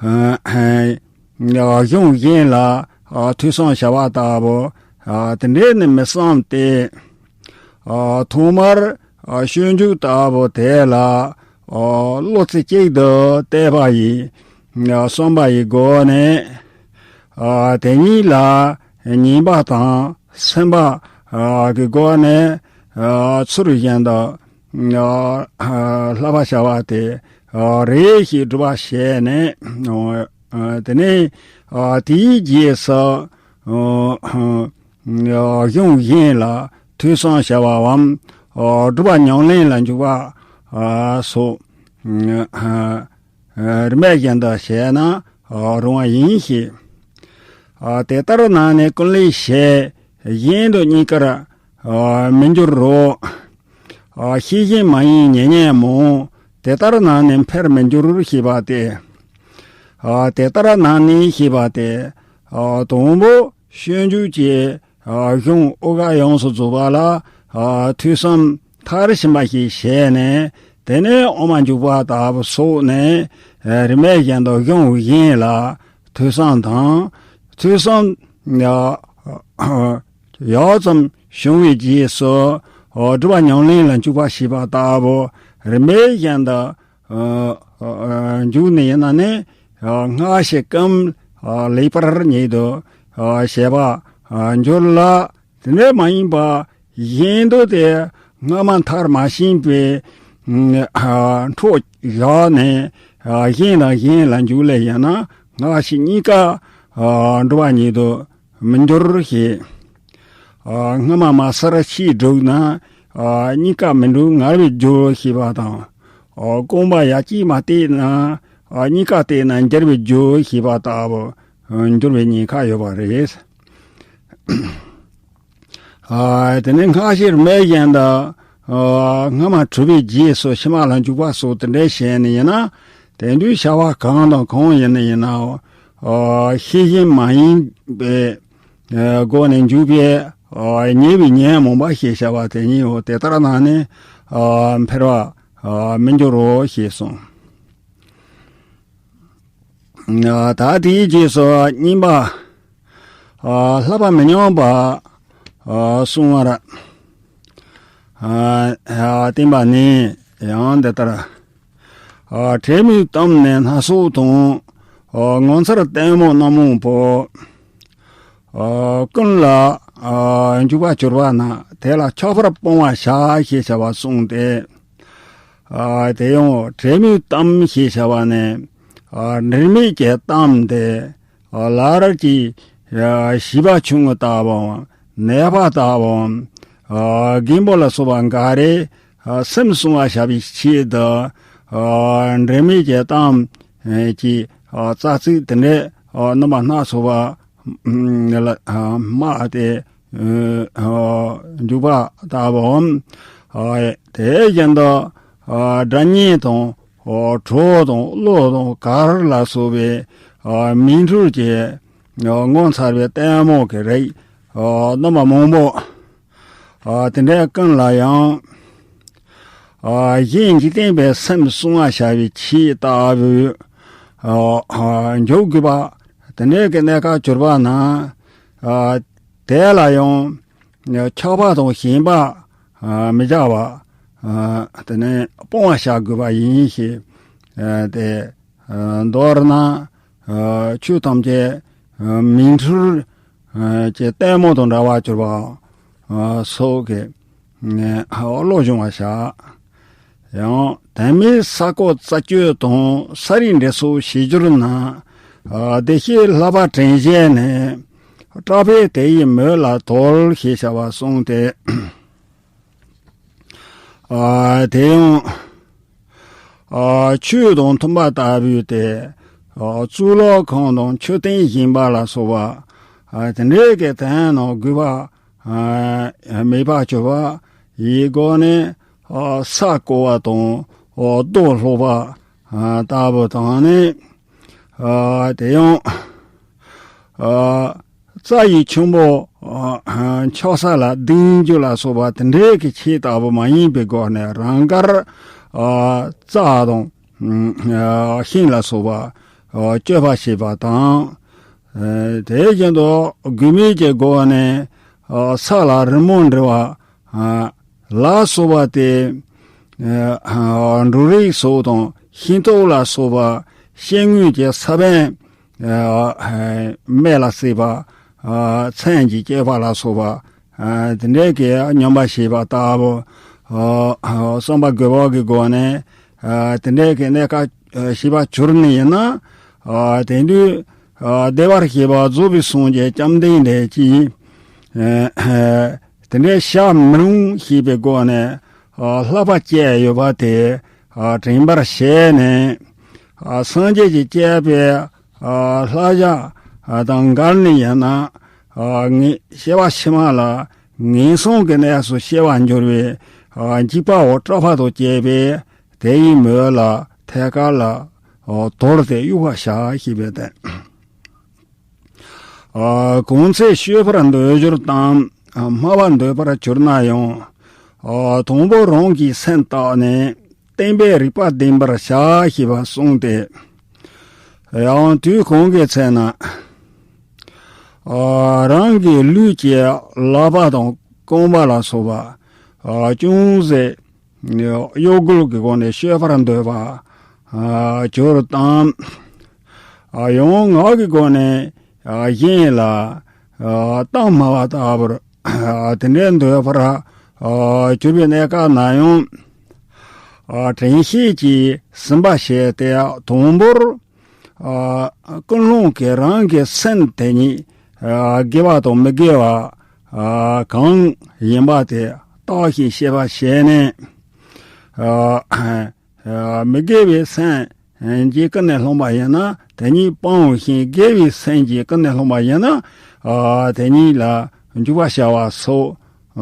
ཨ་གཞུང་གཞན་ལ་ཨ་ཐོས་བསམ་བྱ་བ་ལྟ་བུ་ཨ་དེ་འདྲས་ནི་མི་བསམ་སྟེ། ཨ་ཐོག་མར་ཨ་སྤྱོད་འཇུག་ལྟ་བུ་དེ་ལ་ཨ་བློ་རྩེ་གཅིག་ཏུ་གཏད་པ་ཡིས་ཨ་བསམ་པ་ཡི་སྒོ་ནས། ཨ་དེ་ཉིད་ལ་ཉན་པ་དང་སེམས་པ་ཨ་གི་སྒོ་ནས་ཨ་ཚུལ་བཞིན་དུ་ཨ་ཨ་བསླབ་པ་བྱ་བ་དེ་ཨ་རེ་ཞིག་སྒྲུབ་པ་བྱས་ནས། ཨ་དེ་ནས་ཨ་དེའི་རྗེས་སུ་ཨ་ཨ་གཞུང་གཞན་ལ་ཐོས་བསམ་བྱ་བའམ། ཨ་སྒྲུབ་པ་ཉམས་ལེན་ལ་འཇུག་པ་ཨ་སོགས་ཨ་ཨ་རིམ་པ་བཞིན་དུ་བྱས་ན་ཨ་རུང་བ་ཡིན་ཞེས། ཨ་དེ་ལྟར་ན་ནི་ཀུན་ལེགས་བྱས་གཞན་དུ་གཉིས་ཀར་ཨ་མི་འགྱུར་རོ། ཨ་ཤེས་བཞིན་མ་ཡིན་ཉེ་ཉོན་མོངས། དེ་ལྟར་ན་ནི་འཕེལ་མི་འགྱུར་ཞེས་པ་སྟེ། ཨ་དེ་ལྟར་ན་ནི་ཞེས་པ་སྟེ། ཨ་དང་པོ་སྤྱོད་འཇུག་གི་ཨ་གཞུང་ཨུ་ག་ཡོངས་སུ་རྫོགས་པ་ལ་ཨ་ཐོས་བསམ་མཐར་ཕྱིན་པ་ཞིག་བྱས་ནས། དེ་ནས་དབུ་མ་འཇུག་པ་ལྟ་བུ་སོགས་ནས་ཨ་རིམ་པ་བཞིན་དུ་གཞུང་གཞན་ལ་ཐོས་བསམ་དང་། ཐོས་བསམ་ཨ་ཡག་ཙམ་བྱུང་བའི་རྗེས་སུ་ཨ་སྒྲུབ་པ་ཉམས་ལེན་ལ་འཇུག་པ་ཞེས་པ་ལྟ་བུ་རིམ་པ་བཞིན་དུ་ཨ་ཨ་འཇུག་ནི་ཡིན་ན་ནི། ཨ་སྔ་ཕྱི་ཀུན་ཨ་ལེགས་པར་ཉིད་དུ་ཨ་བྱེད་པ་ཨ་འགྱུར་ལ། དེ་འདྲ་མ་ཡིན་པ་གཞན་དུ་དེ་སྔ་མ་མཐར་མ་ཕྱིན་པའི་ཨ་འཕྲོ་བཞག་ནས་ཨ་གཞན་དང་གཞན་ལ་འཇུག་ལེ་ཡིན་ན། སྔ་ཕྱི་གཉིས་ཀ་ཨ་འགྲོ་བ་ཉིད་དུ་མི་འགྱུར་ཞེས། ཨ་སྔ་མ་མ་ཚར་ཕྱིས་བསྒྲུབས་ན་ཨ་གཉིས་ཀ་མི་འགྲུབ་ངར་བའི་རྒྱུ་ཞེས་པ་དང་། ཨ་རྐང་པ་ཡ་གཅིག་མ་བཏེག་ན་ཨ་གཉིས་ཀ་བཏེག་ན་འགྱུར་བའི་རྒྱུ་ཞེས་པ་ལྟ་བུ་འགྱུར་བའི་ཉེན་ཁ་ཡོད་པ་རེད། ཨ་དེ་ནས་སྔ་ཕྱིར་མེད་བཞིན་དུ་ཨ་སྔ་མ་གྲུབ་པའི་རྗེས་སུ་ཕྱི་མ་ལ་འཇུག་པ་སོགས་དེ་འདྲའི་བྱས་ནས་ཡིན་ན། དེ་དུས་བྱ་བ་གང་དང་གང་ཡིན་ན་ཡིན་ནའང་ཨ་ཤེས་བཞིན་མ་ཡིན་པའི་ཨ་སྒོ་ནས་འཇུག་པའི་ཨ་ཉེ་བའི་ཉོན་མོངས་པ་ཞེས་བྱ་བ་དེ་ཉིད་འོ་དེ་ལྟར་ན་ནི་ཨ་འཕེལ་བ་ཨ་མི་འགྱུར་རོ་ཞེས་གསུངས། ཨ་ད་དེའི་རྗེས་སུ་གཉིས་པ་ཨ་བསླབ་པ་མི་ཉམས་པ་ཨ་གསུང་བར། ཨ། ཨ། བསྟན་པ་ནི་ཡང་འདི་ལྟར། ཨ། བྲན་མོའི་གཏམ་ནི་སྣ་ཚོགས་དང་། ཨ། ངོ་མཚར་ལྟད་མོ་སྣ་མང་པོ། ཨ། ཀུན་ལ། ཨ། འཇུག་པར་གྱུར་པ་ན་དེ་ལ་ཆགས་པར་སྤང་བར་བྱ་ཞེས་བྱ་བ་གསུངས་ཏེ། ཨ། དེ་ཡང་བྲན་མོའི་གཏམ་ཞེས་བྱ་བ་ནི། ཨ། འབྲེལ་མེད་ཀྱི་གཏམ་སྟེ། ཨ། ལར་གྱི། ཨ། བྱིས་པ་ཆུང་ངུ་ལྟ་བུའམ་ནད་པ་ལྟ་བུའམ། ཨ། རྒན་པོ་ལ་སོགས་པ་འགའ་རེ། ཨ། སེམས་བསྲུང་བར་བྱ་བའི་ཆེད་དུ། ཨ། འབྲེལ་མེད་ཀྱི་གཏམ་གྱི། ཨ། རྩ་ཚིག་དེ་འདྲའི། ཨ། རྣམ་པ་སྣ་ཚོགས་པ། ཨ། སྨྲས་ཏེ། ཨ། འཇུག་པ་ལྟ་བུའམ། ཨ། དེ་བཞིན་དུ། ཨ། སྒྲ་སྙན་དང་། ཨ། གྲོགས་དང་བློ་དང་གར་ལ་སོགས་པའི། ཨ། མིང་འཁྲུལ་གྱི། ཨ། ངོ་མཚར་བའི་ལྟད་མོ་གི་རིགས། ཨ། རྣམ་པ་མང་པོ། ཨ། དེ་འདྲའི་ཀུན་ལ་ཡང་། ཨ། གཞན་འཇིག་རྟེན་པའི་སེམས་བསྲུང་བར་བྱ་བའི་ཆེད་ལྟ་བུའི། ཨ། ཨ། འཇོག་དགོས་པ། དེ་འདྲའི་གི་གནས་སྐབས་གྱུར་པ་ན། ཨ། དེ་ལ་ཡང་ཆགས་པ་དང་ཞེན་པ། ཨ། མི་བྱ་བ། ཨ། དེ་ནས་སྤང་བར་བྱ་དགོས་པ་ཡིན་ཞེས། ཨ། དེ། ཨ། མདོར་ན། ཨ། ཆོས་ཐམས་ཅད། ཨ། མིང་འཁྲུལ། ཨ། གྱི་ལྟད་མོ་དང་འདྲ་བར་གྱུར་པ། ཨ། སོགས་ཀྱི། ཨ། བློ་སྦྱོང་བར་བྱ། ཡང་དོན་མེད་ས་རྐོ་རྩད་གཅོད་དང་ས་རིས་འདྲེན་སོགས་བྱེད་འགྱུར་ན། ཨ། བདེ་གཤེགས་ལྷག་པ་དྲན་བྱས་ནས། སྐྲག་པས་དེ་ཡི་མོད་ལ་དོར་ཞེས་བྱ་བ་གསུངས་ཏེ། ཨ། དེ་ཡང་། ཨ། ཆོས་དང་མཐུན་པ་ལྟ་བུའི་དེ། ཨ། གཙུག་ལག་ཁང་དང་མཆོད་རྟེན་བཞེངས་པ་ལ་སོགས་པ། ཨ། དེ་འདྲའི་གི་དོན་རྣམས་དགོས་པ། ཨ། མེད་པར་གྱུར་པ་ཡི་སྒོ་ནས། ཨ། ས་རྐོ་བ་དང་། ཨ། རྡོ་སློག་པ། ཨ། ལྟ་བུ་དང་ནི། ཨ། དེ་ཡང་། ཨ། རྩྭ་ཡི་ཆུན་པོ། ཨ། འཁྱག་ས་ལ་ལྡིང་རྒྱུ་ལ་སོགས་པ་དེ་འདྲའི་གི་ཆེད་ལྟ་བུ་མ་ཡིན་པའི་སྒོ་ནས་རང་དགར། ཨ། རྩྭ་དང་། ཨ། ཤིང་ལ་སོགས་པ། ཨ། གཅོད་པ་བྱེད་པ་དང་། ཨ། དེ་བཞིན་དུ་དགོས་མེད་ཀྱི་སྒོ་ནས། ཨ། ས་ལ་རི་མོ་འབྲི་བ། ཨ། ལ་སོགས་པ་སྟེ། ཨ། འབྲུ་རིགས་སོགས་དང་ཤིང་ཏོག་ལ་སོགས་པ་སྐྱེ་དངོས་ཀྱི་ས་བོན། ཨ། སྨན་ལ་བརྩིས་པ། ཨ། མཚོན་གྱིས་བསྐྱེད་པ་ལ་སོགས་པ། ཨ། དེ་འདྲའི་གི་སྨྱོན་པ་བྱེད་པ་ལྟ་བུ། ཨ། བསམ་པ་དགོས་པ་གི་སྒོ་ནས། ཨ། དེ་འདྲའི་གི་གནས་སྐབས་བྱེད་པ་གྱུར་ནི་ཡིན་ན། ཨ། དེང་དུས། ཨ། བདེ་བར་གཤེགས་པ་རྫོགས་པའི་སངས་རྒྱས་བཅོམ་ལྡན་འདས་ཀྱིས། ཨ། དེ་འདྲའི་བྱ་མི་རུང་ཞེས་པའི་སྒོ་ནས། ཨ། བསླབ་པ་བཅས་ཡོད་པ་དེ། ཨ། དྲན་པར་བྱས་ནས། ཨ། སངས་རྒྱས་ཀྱིས་བསྐྱལ་བའི། ཨ། བསླབ་བྱ། ཨ། དང་འགལ་ནི་ཡིན་ན། ཨ། ངེས་སྐྱེ་བ་ཕྱི་མ་ལ་ངན་སོང་གི་གནས་སུ་སྐྱེ་བར་འགྱུར་བའི། ཨ། འཇིགས་པའོ་སྐྲག་པ་དང་བཅས་པས་དེ་ཡི་མོད་ལ་ཐད་ཀར་ལ། ཨ། དོར་ཏེ་གཡུག་པར་བྱ་ཞེས་པའི་དོན། ཨ། གང་ཚེ་སྤྱོད་པར་འདོད་གྱུར་ཏམ། ཨ། སྨྲ་བར་འདོད་པར་གྱུར་ན་ཡང་། ཨ། དང་པོ་རང་གི་སེམས་བརྟགས་ནས་བསྟན་པའི་རིགས་པ་བསྟན་པར་བྱ་ཞེས་པ་གསུངས་ཏེ། ཡང་དུས་གང་གི་ཚེ་ན། ཨ། རང་གི་ལུས་ཀྱི་ལག་པ་དང་རྐང་པ་ལ་སོགས་པ། ཨ། ཅུང་ཟད་གཡོ་འགུལ་གྱི་སྒོ་ནས་སྤྱོད་པར་འདོད་པ། ཨ། གྱུར་ཏམ། ཨ། ཡང་ངག་གི་སྒོ་ནས། ཨ། གཞན་ལ། ཨ། གཏམ་སྨྲ་བ་ལྟ་བུར། ཨ། དེ་འདྲའི་འདོད་པར། ཨ། གྱུར་པའི་གནས་སྐབས་ན་ཡང་། ཨ། དྲན་ཤེས་ཀྱིས་ཟིན་པར་བྱས་ཏེ་དང་པོར། ཨ། ཀུན་སློང་གིས་རང་གི་སེམས་དེ་ཉིད། ཨ། དགེ་བ་དང་མི་དགེ་བ། ཨ། གང་ཡིན་པ་དེ་བརྟགས་ཤིང་དཔྱད་པ་བྱས་ནས། ཨ། ཨ། མི་དགེ་བའི་སེམས་ཀྱིས་ཀུན་ནས་བསླངས་པ་ཡིན་ན་དེ་ཉིད་སྤང་ཞིང་། དགེ་བའི་སེམས་ཀྱིས་ཀུན་ནས་བསླངས་པ་ཡིན་ན། ཨ། དེ་ཉིད་ལ་འཇུག་པར་བྱ་བ་སོགས།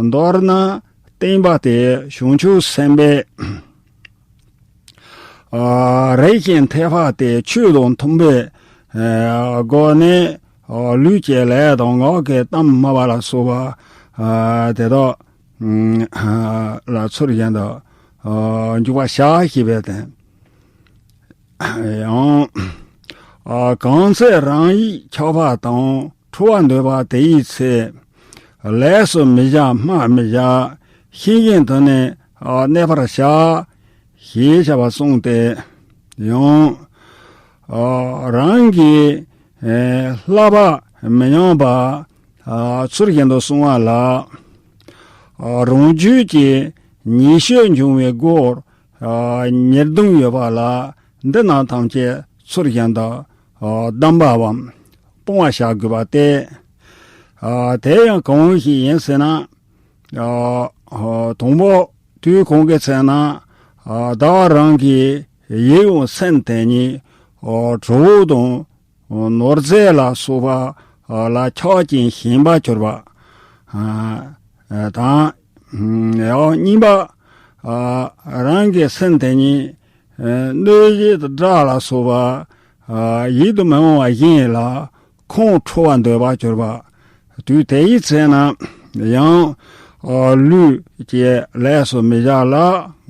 མདོར་ན་བསྟན་པ་དེ་བྱང་ཆུབ་སེམས་དཔའི། ཨ། རིགས་ཀྱི་ཐེག་པ་སྟེ་ཆོས་དང་མཐུན་པའི། ཨ། སྒོ་ནས། ཨ། ལུས་ཀྱི་ལས་དང་ངག་གི་གཏམ་སྨྲ་བ་ལ་སོགས་པ། ཨ། དེ་དག་ཨ། ལ་ཚུལ་བཞིན་དུ། ཨ། འཇུག་པར་བྱ་ཞེས་པའི་དོན། ཡང་། ཨ། གང་ཚེ་རང་ཡིད་ཆགས་པ་དང་ཁྲོ་བར་འདོད་པ་དེ་ཡི་ཚེ། ལས་སུ་མི་བྱ་སྨྲ་མི་བྱ། ཤེས་བཞིན་དུ་ནི་གནས་པར་བྱ། ཞེས་བྱ་བ་གསུངས་ཏེ། ཡང་རང་གི་བསླབ་པ་མི་ཉམས་པ་ཚུལ་བཞིན་དུ་བསྲུང་བ་ལ། རང་རྒྱུད་ཀྱི་ཉེས་སྤྱོད་འབྱུང་བའི་སྒོར་ཉེར་བདུན་ཡོད་པ་ལ་འདི་རྣམས་ཐམས་ཅད་ཚུལ་བཞིན་དུ་བསྡམ་པའམ་སྤོང་བར་བྱ་དགོས་པ་སྟེ། དེ་ཡང་གང་ཞིག་ཡིན་ཟེར་ན། དང་པོ་དུས་གང་གི་ཚེ་ན་བདག་རང་གི་ཡིད་དབང་སེམས་དེ་ཉིད་གྲོགས་དང་ནོར་རྫས་ལ་སོགས་པ་ལ་ཆགས་ཅིང་ཞེན་པར་གྱུར་པ་དང་། ཡང་གཉིས་པ། རང་གི་སེམས་དེ་ཉིད་གནོད་བྱེད་དགྲ་ལ་སོགས་པ་ཡིད་དུ་མི་འོང་བ་གཞན་ལ་ཁོང་ཁྲོ་བར་འདོད་པར་གྱུར་པ། དུས་དེ་ཡི་ཚེ་ན་ཡང་ལུས་ཀྱི་ལས་སུ་མི་བྱ་ལ།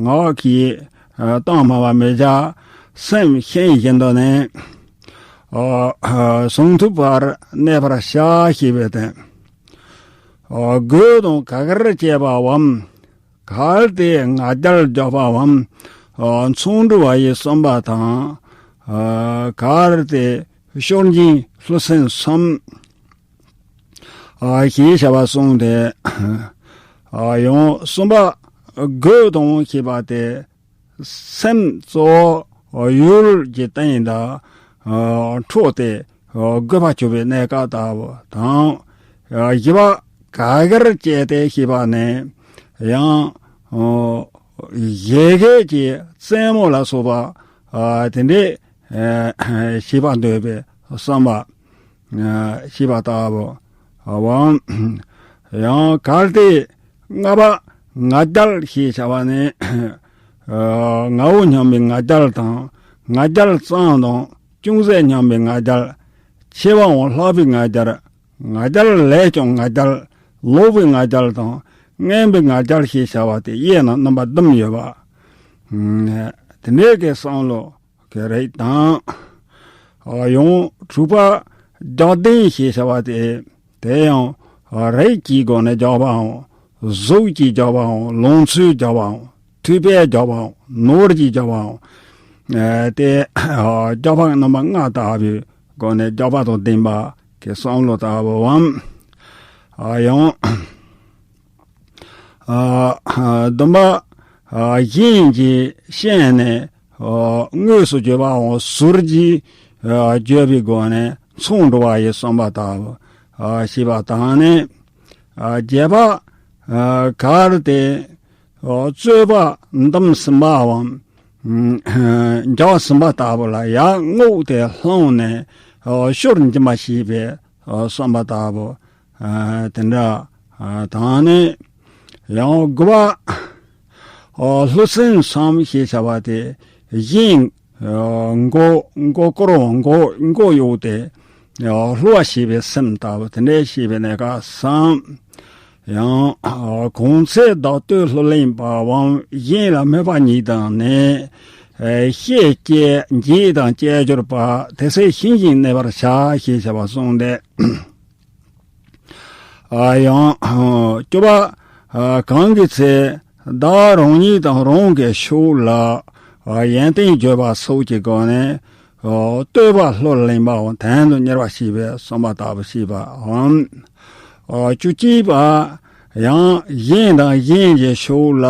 ངག་གིས་གཏམ་སྨྲ་བར་མི་བྱ། སེམས་ཤིང་བཞིན་དུ་ནི་གཟུང་ཐུབ་པར་གནས་པར་བྱ་ཞེས་པའི་དོན། དགོས་དང་ག་གེར་སྤྱད་པའམ། གལ་ཏེ་ང་རྒྱལ་རྒྱག་པའམ། མཚང་འབྲུ་བ་ཡི་བསམ་པ་དང་། གལ་ཏེ་ཤོར་འགྱིང་ལྷུར་སེམས་སམ། ཞེས་བྱ་བ་གསུངས་ཏེ། ཡང་གསུམ་པ་དགོས་དང་ཞེས་པ་སྟེ། སེམས་གཙོ་བོ་ཡུལ་གྱི་སྟེང་དུ་འཕྲོག་སྟེ་དགོས་པར་གྱུར་པའི་གནས་སྐབས་ལྟ་བུ་དང་། བཞི་པ་ག་གེར་སྤྱད་དེ་ཞེས་པ་ནི། ཡང་བཞད་གད་ཀྱི་རྩེད་མོ་ལ་སོགས་པ་དེ་འདྲའི་བྱེད་པར་འདོད་པའི་བསམ་པ། ཞེས་པ་ལྟ་བུའམ། ཡང་གལ་ཏེ་ལྔ་པ་ང་རྒྱལ་ཞེས་བྱ་བ་ནི། ང་བོ་སྙམ་པའི་ང་རྒྱལ་དང་། ང་རྒྱལ་ཙམ་དང་ཅུང་ཟད་སྙམ་པའི་ང་རྒྱལ། ཆེ་བའམ་ལྷག་པའི་ང་རྒྱལ། ང་རྒྱལ་ལས་ཀྱང་ང་རྒྱལ། ལོག་པའི་ང་རྒྱལ་དང་། ངན་པའི་ང་རྒྱལ་ཞེས་བྱ་བ་སྟེ་དབྱེ་ན་རྣམ་པ་བདུན་ཡོད་པ། དེ་འདྲའི་གི་བསམ་བློ་གི་རིགས་དང་། ཡང་དྲུག་པ་རྒྱག་ལྡན་ཞེས་བྱ་བ་སྟེ། དེ་ཡང་རིགས་ཀྱི་སྒོ་ནས་རྒྱག་པའམ། གཟུགས་ཀྱིས་རྒྱག་པའམ། ལང་ཚོས་རྒྱག་པའམ། མཐུས་པས་རྒྱག་པའམ། ནོར་གྱིས་རྒྱག་པའམ། དེ་རྒྱག་པ་རྣམ་པ་ལྔ་ལྟ་བུའི་སྒོ་ནས་རྒྱག་པ་དང་ལྡན་པ་གི་བསམ་བློ་ལྟ་བུའམ། ཡང་བདུན་པ་གཞན་གྱི་ཤན་ནས་དངོས་སུ་བརྗོད་པའམ། ཟུར་གྱིས་བརྗོད་པའི་སྒོ་ནས་མཚང་འབྲུ་བ་ཡི་བསམ་པ་ལྟ་བུ་ཞེས་པ་དང་ནི། བརྒྱད་པ་གལ་ཏེ་རྩོད་པ་འདུམ་ཟིན་པའམ། འཇགས་ཟིན་པ་ལྟ་བུ་ལ་ཡར་རྔུབ་སྟེ་བསླངས་ནས་ཤོར་འགྱིང་བ་ཞེས་པའི་བསམ་པ་ལྟ་བུ། དེ་འདྲ་དང་ནི། ཡང་དགུ་པ་ལྷུར་སེམས་སམ་ཞེས་བྱ་བ་སྟེ། གཞན་མགོ་མགོ་སྐོར་བ་མགོ་མགོ་གཡོགས་ཏེ་ལྷུར་བ་ཞེས་པའི་སེམས་ལྟ་བུ་དེ་འདྲའི་ཞེས་པའི་གནས་སྐབས་སམ། ཡང་གང་ཚེ་བདག་བསྟོད་ལྷུར་ལེན་པའམ། གཞན་ལ་སྨོད་པ་ཉིད་དང་ནི། བཤེས་སྐྱེས་འགྱེད་དང་བཅས་གྱུར་པ། དེ་ཚེ་ཤིང་བཞིན་གནས་པར་བྱ་ཞེས་བྱ་བ་གསུངས་ཏེ། ཡང་བཅུ་པ་གང་གི་ཚེ་བདག་རང་ཉིད་དང་རང་གི་ཕྱོགས་ལ་ཡོན་ཏན་བརྗོད་པ་སོགས་ཀྱི་སྒོ་ནས་བསྟོད་པ་ལྷུར་ལེན་པའམ། དོན་དུ་གཉེར་བ་ཞེས་པའི་བསམ་པ་ལྟ་བུ་ཞེས་པའམ། བཅུ་གཅིག་པ་ཡང་གཞན་དང་གཞན་གྱི་ཕྱོགས་ལ་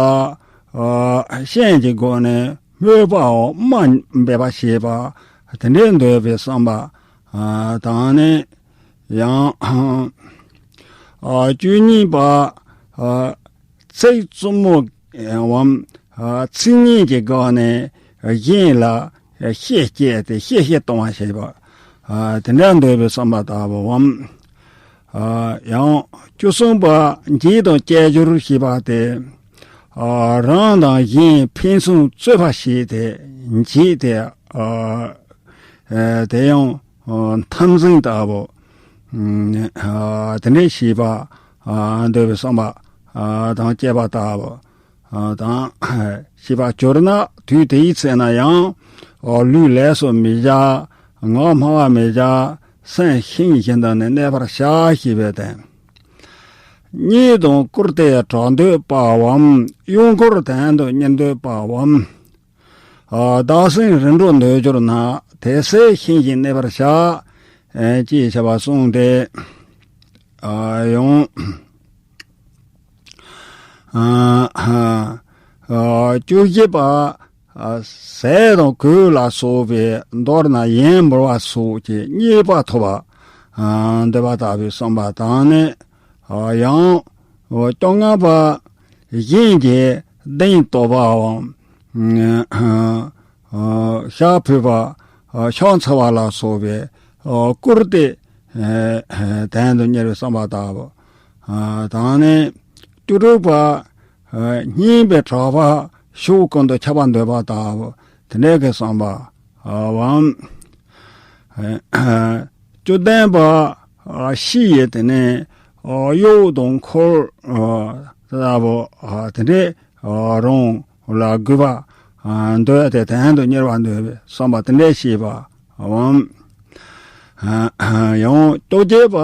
ཤན་གྱི་སྒོ་ནས་སྨོད་པའམ་དམའ་འབེབས་པ་བྱེད་པ་དེ་འདྲའི་འདོད་པའི་བསམ་པ་དང་ནི། ཡང་བཅུ་གཉིས་པ་ཚིག་རྩུབ་མོའམ། ཚིག་ངན་གྱི་སྒོ་ནས་གཞན་ལ་གཤེ་སྐྱེས་ཏེ་གཤེ་གཤེ་གཏོང་བ་བྱེད་པ། དེ་འདྲ་འདོད་པའི་བསམ་པ་ལྟ་བུའམ། ཡང་བཅུ་གསུམ་པ་འགྱེད་དང་བཅས་གྱུར་ཞེས་པ་སྟེ། རང་དང་གཞན་ཕན་ཚུན་རྩོད་པ་བྱས་ཏེ་འགྱེད་དེ། དེ་ཡང་འཐབ་འཛིང་ལྟ་བུ། དེ་འདྲའི་བྱེད་པ་འདོད་པའི་བསམ་པ་དང་བཅས་པ་ལྟ་བུ། དང་། ཞེས་པ་གྱུར་ན་དུས་དེའི་ཚེ་ན་ཡང་། ལུས་ལས་སུ་མི་བྱ། ངག་སྨྲ་བ་མི་བྱ། སེམས་ཤིང་བཞིན་དུ་ནི་གནས་པར་བྱ་ཞེས་པའི་དོན། གཉིད་དང་བཀུར་སྟི་གྲགས་འདོད་པའམ། གཡོག་འཁོར་དོན་དུ་གཉེར་འདོད་པའམ། ཨ། བདག་སེམས་རིམ་གྲོ་འདོད་གྱུར་ན། དེ་སྲིད་ཤིང་བཞིན་གནས་པར་བྱ། ཨེ། ཅེས་བྱ་བ་གསུངས་ཏེ། ཨ། ཡང་། ཨ། ཨ། བཅུ་བཞི་པ། ཨ། ཟས་དང་གོས་ལ་སོགས་པའི། མདོར་ན་ཡོན་འབོར་བ་སོགས་ཀྱི་རྙེད་པ་ཐོབ་པ། ཨ། འདོད་པ་ལྟ་བུའི་བསམ་པ་དང་ནི། ཨ། ཡང་། ཨ། བཅོ་ལྔ་པ། གཞན་གྱི་གདན་གཏོར་བའམ། ཨ། ཨ། ཞག་ཕུལ་བ། ཨ། ཕྱག་འཚལ་བ་ལ་སོགས་པའི། ཨ། བཀུར་སྟི། ཨ། དོན་དུ་གཉེར་བའི་བསམ་པ་ལྟ་བུ། ཨ། དང་ནི། བཅུ་དྲུག་པ། ཨ། སྙན་པའི་གྲགས་པ་ཕྱོགས་ཀུན་ཏུ་ཁྱབ་པ་འདོད་པ་ལྟ་བུ། དེ་འདྲའི་གི་བསམ་པ། ཨ། བའམ། ཨ། བཅུ་བདུན་པ། ཨ། ཕྱི་ཡི་དེ་ནས། ཨ། གཡོག་དང་འཁོར། ཨ། ལྟ་བུ། ཨ། དེ་འདྲའི། ཨ། རང་ལ་དགོས་པ། ཨ། འདོད་དེ་དོན་དུ་གཉེར་བ་འདོད་པའི་བསམ་པ་དེ་འདྲའི་བྱེད་པའམ། ཨ། ཡང་བཅོ་བརྒྱད་པ།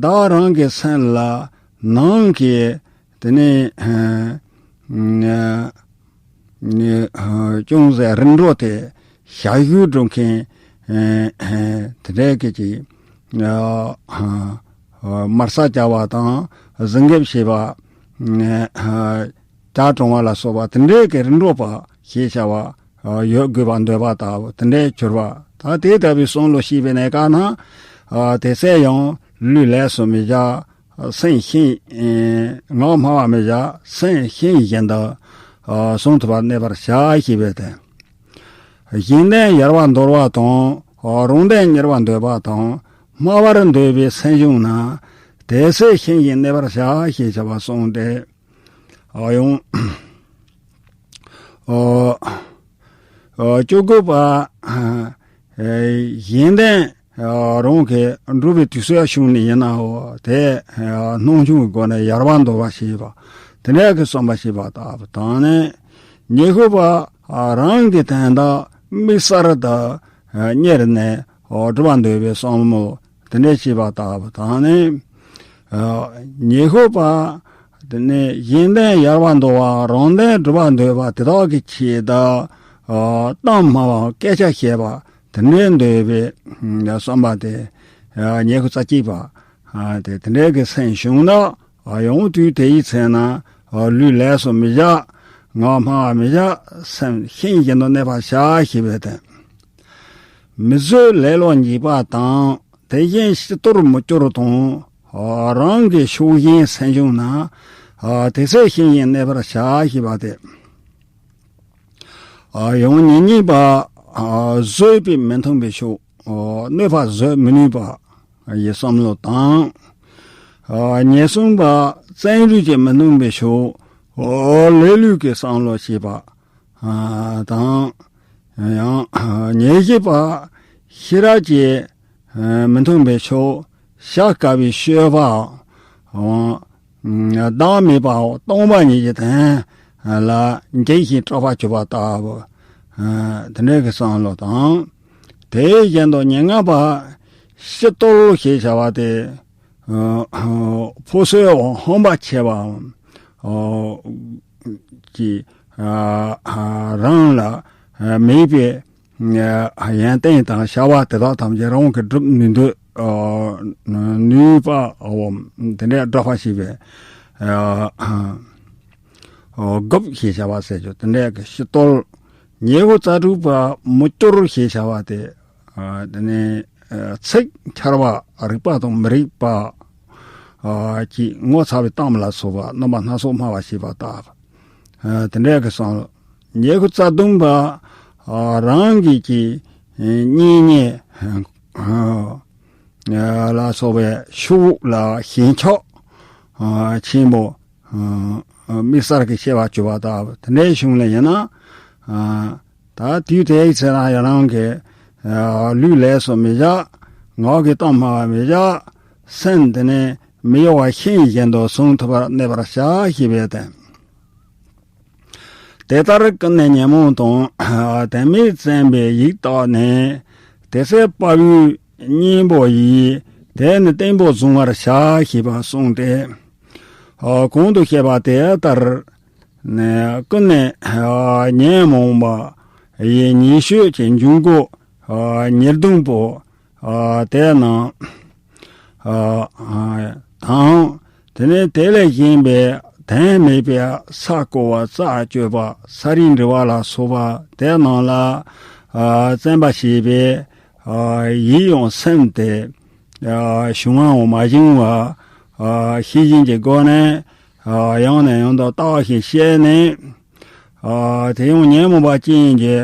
བདག་རང་གི་སེམས་ལ་ནང་གི་དེ་ནས། ཨ། ཨ། ཅུང་ཟད་རིམ་གྲོ་སྟེ་ཞབས་ཞུ་སྒྲུབ་མཁན། ཨ། དེ་འདྲའི་གི་ཅིག་ཨ། ཨ། མར་ས་བཅའ་བ་དང་གཟིམ་འགེབས་བྱེད་པ། ཨ། ཇ་དྲོང་བ་ལ་སོགས་པ་དེ་འདྲའི་གི་རིམ་གྲོ་པ་ཞེས་བྱ་བ། ཨ། ཡོད་དགོས་པ་འདོད་པ་ལྟ་བུ་དེ་འདྲའི་གྱུར་པ། ད་དེ་ལྟ་བུའི་བསམ་བློ་བྱས་པའི་གནས་སྐབས་ན། ཨ། དེ་ཚེ་ཡང་ལུས་ལས་སུ་མི་བྱ། སེམས་ཤིང་། ཨེ། ངག་སྨྲ་བ་མི་བྱ། སེམས་ཤིང་བཞིན་དུ། ཨ། བཟུང་ཐུབ་པར་གནས་པར་བྱ་ཞེས་པའི་དོན། གཞན་དོན་ཡལ་བར་འདོར་བ་དང་། རང་དོན་གཉེར་བར་འདོད་པ་དང་། སྨྲ་བར་འདོད་པའི་སེམས་བྱུང་ན། དེ་ཚེ་ཤིང་བཞིན་གནས་པར་བྱ་ཞེས་བྱ་བ་གསུངས་ཏེ། ཨ། ཡང་། ཨ། ཨ། བཅུ་དགུ་པ། ཨ། གཞན་དོན། ཨ། རང་གི་འགྲུབ་པའི་དུས་སུ་བྱུང་ནས་ཡིན་ནའོ། དེ། ཨ། སྣང་ཆུང་གི་སྒོ་ནས་ཡལ་བར་འདོར་བ་ཞེས་པ། དེ་འདྲ་གི་བསམ་པ་ཞེས་པ་ལྟ་བུ་དང་ནི། ཉི་ཤུ་པ། ཨ། རང་གི་དོན་དག་དམིགས་བསལ་དུ། ཨ། གཉེར་ནས། ཨ། སྒྲུབ་པར་འདོད་པའི་བསམ་བློ་དེ་འདྲ་ཞེས་པ་ལྟ་བུ་དང་ནི། ཨ། ཉི་ཤུ་པ། དེ་ནས་གཞན་དོན་ཡལ་བར་འདོར་བ། རང་དོན་སྒྲུབ་པར་འདོད་པ་དེ་དག་གི་ཆེད་དུ། ཨ། གཏམ་སྨྲ་བ། སྐད་ཆ་བཤད་པ་དེ་འདྲའི་འདོད་པའི། ཨ། བསམ་པ་དེ། ཨ། ཉི་ཤུ་རྩ་གཅིག་པ། ཨ། དེ་དེ་འདྲའི་གི་སེམས་བྱུང་ན། ཨ། ཡང་དུས་དེ་ཡི་ཚེ་ན། ཨ། ལུས་ལས་སུ་མི་བྱ། ངག་སྨྲ་བ་མི་བྱ། སེམས་ཤིང་བཞིན་དུ་གནས་པར་བྱ་ཞེས་པའི་དོན། མི་བཟོད་ལེ་ལོ་ཉེས་པ་དང་། དེ་བཞིན་ཕྱི་དོར་མུ་ཅོར་དང་། རང་གི་ཕྱོགས་ཞེན་སེམས་བྱུང་ན། དེ་ཚེ་ཤིང་བཞིན་གནས་པར་བྱ་ཞེས་པ་སྟེ། ཡང་ཉེར་གཉིས་པ། བཟོད་པས་མི་མཐུན་པའི་ཕྱོགས། གནོད་པ་བཟོད་མི་ནུས་པ་ཡི་བསམ་བློ་དང་། ཉེར་གསུམ་པ། བཙན་གྲོས་ཀྱིས་མི་མཐུན་པའི་ཕྱོགས། ལེ་ལོས་ཀྱི་བསམ་བློ་བྱེད་པ། ཨ། དང་། ཡང་། ཉེར་བཞི་པ། ཤེས་རབ་ཀྱིས། ཨ། མི་མཐུན་པའི་ཕྱོགས། བྱ་དཀའ་བའི་སྤྱོད་པའམ། ཨ། བདག་མེད་པའམ་སྟོང་པ་ཉིད་ཀྱི་དོན་ལ་འཇིགས་ཤིང་སྐྲག་པར་གྱུར་པ་ལྟ་བུ། ཨ། དེ་འདྲའི་གི་བསམ་བློ་དང་། དེ་བཞིན་དུ་ཉེར་ལྔ་པ། ཕྱི་དོར་ཞེས་བྱ་བ་སྟེ། ཨ། ཕོ་སོའི་འོག་ཧམ་པ་ཆེ་བའམ། ཨ། ཀྱི། ཨ། རང་ལ། ཨ། མེད་པའི། ཨ། ཡོན་ཏན་དང་བྱ་བ་དེ་དག་ཐམས་ཅད་རང་གིས་སྒྲུབ་མི་འདོད། ཨ། ནུས་པའམ། དེ་འདྲའི་སྒྲུབ་པ་ཞེས་པའི། ཨ། ཨ། དགོབ་ཞེས་བྱ་བ་ཟེར་རྒྱུ་དེ་འདྲའི་གི་ཕྱི་དོར། ཉེར་དྲུག་པ་མུ་ཅོར་ཞེས་བྱ་བ་སྟེ། ཨ། དེ་ནས། ཨ། ཚིག་འཁྱར་བ། རིགས་པ་དང་མི་རིགས་པ། ཨ། ཀྱི་ངོ་ཚ་བའི་གཏམ་ལ་སོགས་པ་རྣམ་པ་སྣ་ཚོགས་སྨྲ་བ་ཞེས་པ་ལྟ་བུ། ཨ། དེ་འདྲའི་གི་བསམ་བློ། ཉེར་བདུན་པ། ཨ། རང་གི་ཀྱི། ཨ། གཉེན་ཉེ། ཨ། ལ་སོགས་པའི་ཕྱོགས་ལ་ཞེན་ཆགས། ཨ། ཆེན་པོ། ཨ། དམིགས་བསལ་གྱི་སྐྱེ་བ་བཅུ་པ་ལྟ་བུ་དེ་འདྲའི་བྱུང་ལ་ཡིན་ན། ཨ། ད་དུས་དེའི་ཚེ་ན་ཡང་རང་གི། ཨ། ལུས་ལས་སུ་མི་བྱ། ངག་གི་གཏམ་སྨྲ་བ་མི་བྱ། སེམས་དེ་ནི་མི་གཡོ་བ་ཤིང་བཞིན་དུ་བཟུང་ཐུབ་པར་གནས་པར་བྱ་ཞེས་པའི་དོན། དེ་ལྟར་ཀུན་ནས་ཉོན་མོངས་དང་། དེ་མེད་བཙན་པའི་ཡིད་བརྟགས་ནས། དེ་ཚེ་དཔའ་བོའི་གཉེན་པོ་ཡིས། དེ་ནི་བརྟན་པོ་བཟུང་བར་བྱ་ཞེས་པ་གསུངས་ཏེ། ཨ་གོང་དུ་བཤད་པ་དེ་ལྟར་ནས་ཀུན་ནས་ཨ་ཉོན་མོངས་པ་ཡི་ཉེས་སྤྱོད་ཀྱི་འབྱུང་སྒོ་ཨ་ཉེར་བདུན་པོ་ཨ་དེ་རྣམས་ཨ་ཨ་དང་། དེ་ནས་དེ་ལས་གཞན་པའི་དོན་མེད་པའི་ས་རྐོ་བ་རྩྭ་གཅོད་པ་ས་རིན་འབྲི་བ་ལ་སོགས་པ་དེ་རྣམས་ལ་ཨ་བརྩོན་པ་བྱས་པས་ཨ་ཡིད་ཡང་སེམས་དེ་ཨ་བྱུང་བའང་མ་བྱུང་བ་ཨ་ཤེས་བཞིན་གྱི་སྒོ་ནས་ཨ་ཡང་ནས་ཡང་དུ་བརྟགས་ཤིང་དཔྱད་ནས། ཨ་དེ་ཡང་ཉོན་མོངས་པ་ཅན་གྱི་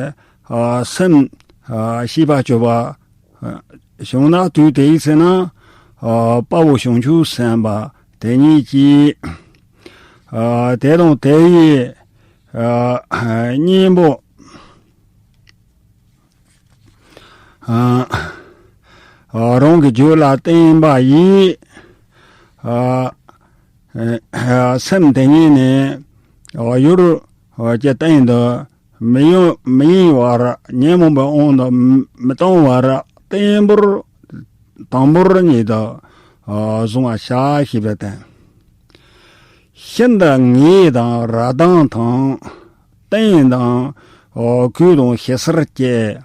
ཨ་སེམས་ཨ་ཤེས་པ་སྤྱོད་པ་ཨ་བྱུང་ན་དུས་དེའི་ཚེ་ན་ཨ་དཔའ་བོ་བྱང་ཆུབ་སེམས་དཔའ་དེ་ཉིད་ཀྱིས་ཨ་དེ་དང་དེ་ཡི་ཨ་གཉེན་པོ་ཨ་ཨ་རང་གི་རྒྱུད་ལ་བསྟེན་པ་ཡིས་ཨ་ཨ་སེམས་དེ་ཉིད་ནི་ཨ་ཡུལ་གྱི་སྟེང་དུ་མི་ཡོང་མི་ཡེངས་པར་ཉོན་མོངས་པའི་དབང་དུ་མི་གཏོང་བར་བརྟན་པོར་དམ་པོར་ཉིད་དུ་ཨ་བཟུང་བར་བྱ་ཞེས་པའི་དོན། ཤིན་ཏུ་ངེས་དང་ར་དང་དང་། བརྟན་དང་ཨོ་གུས་དང་ཞི་ཚར་བཅས།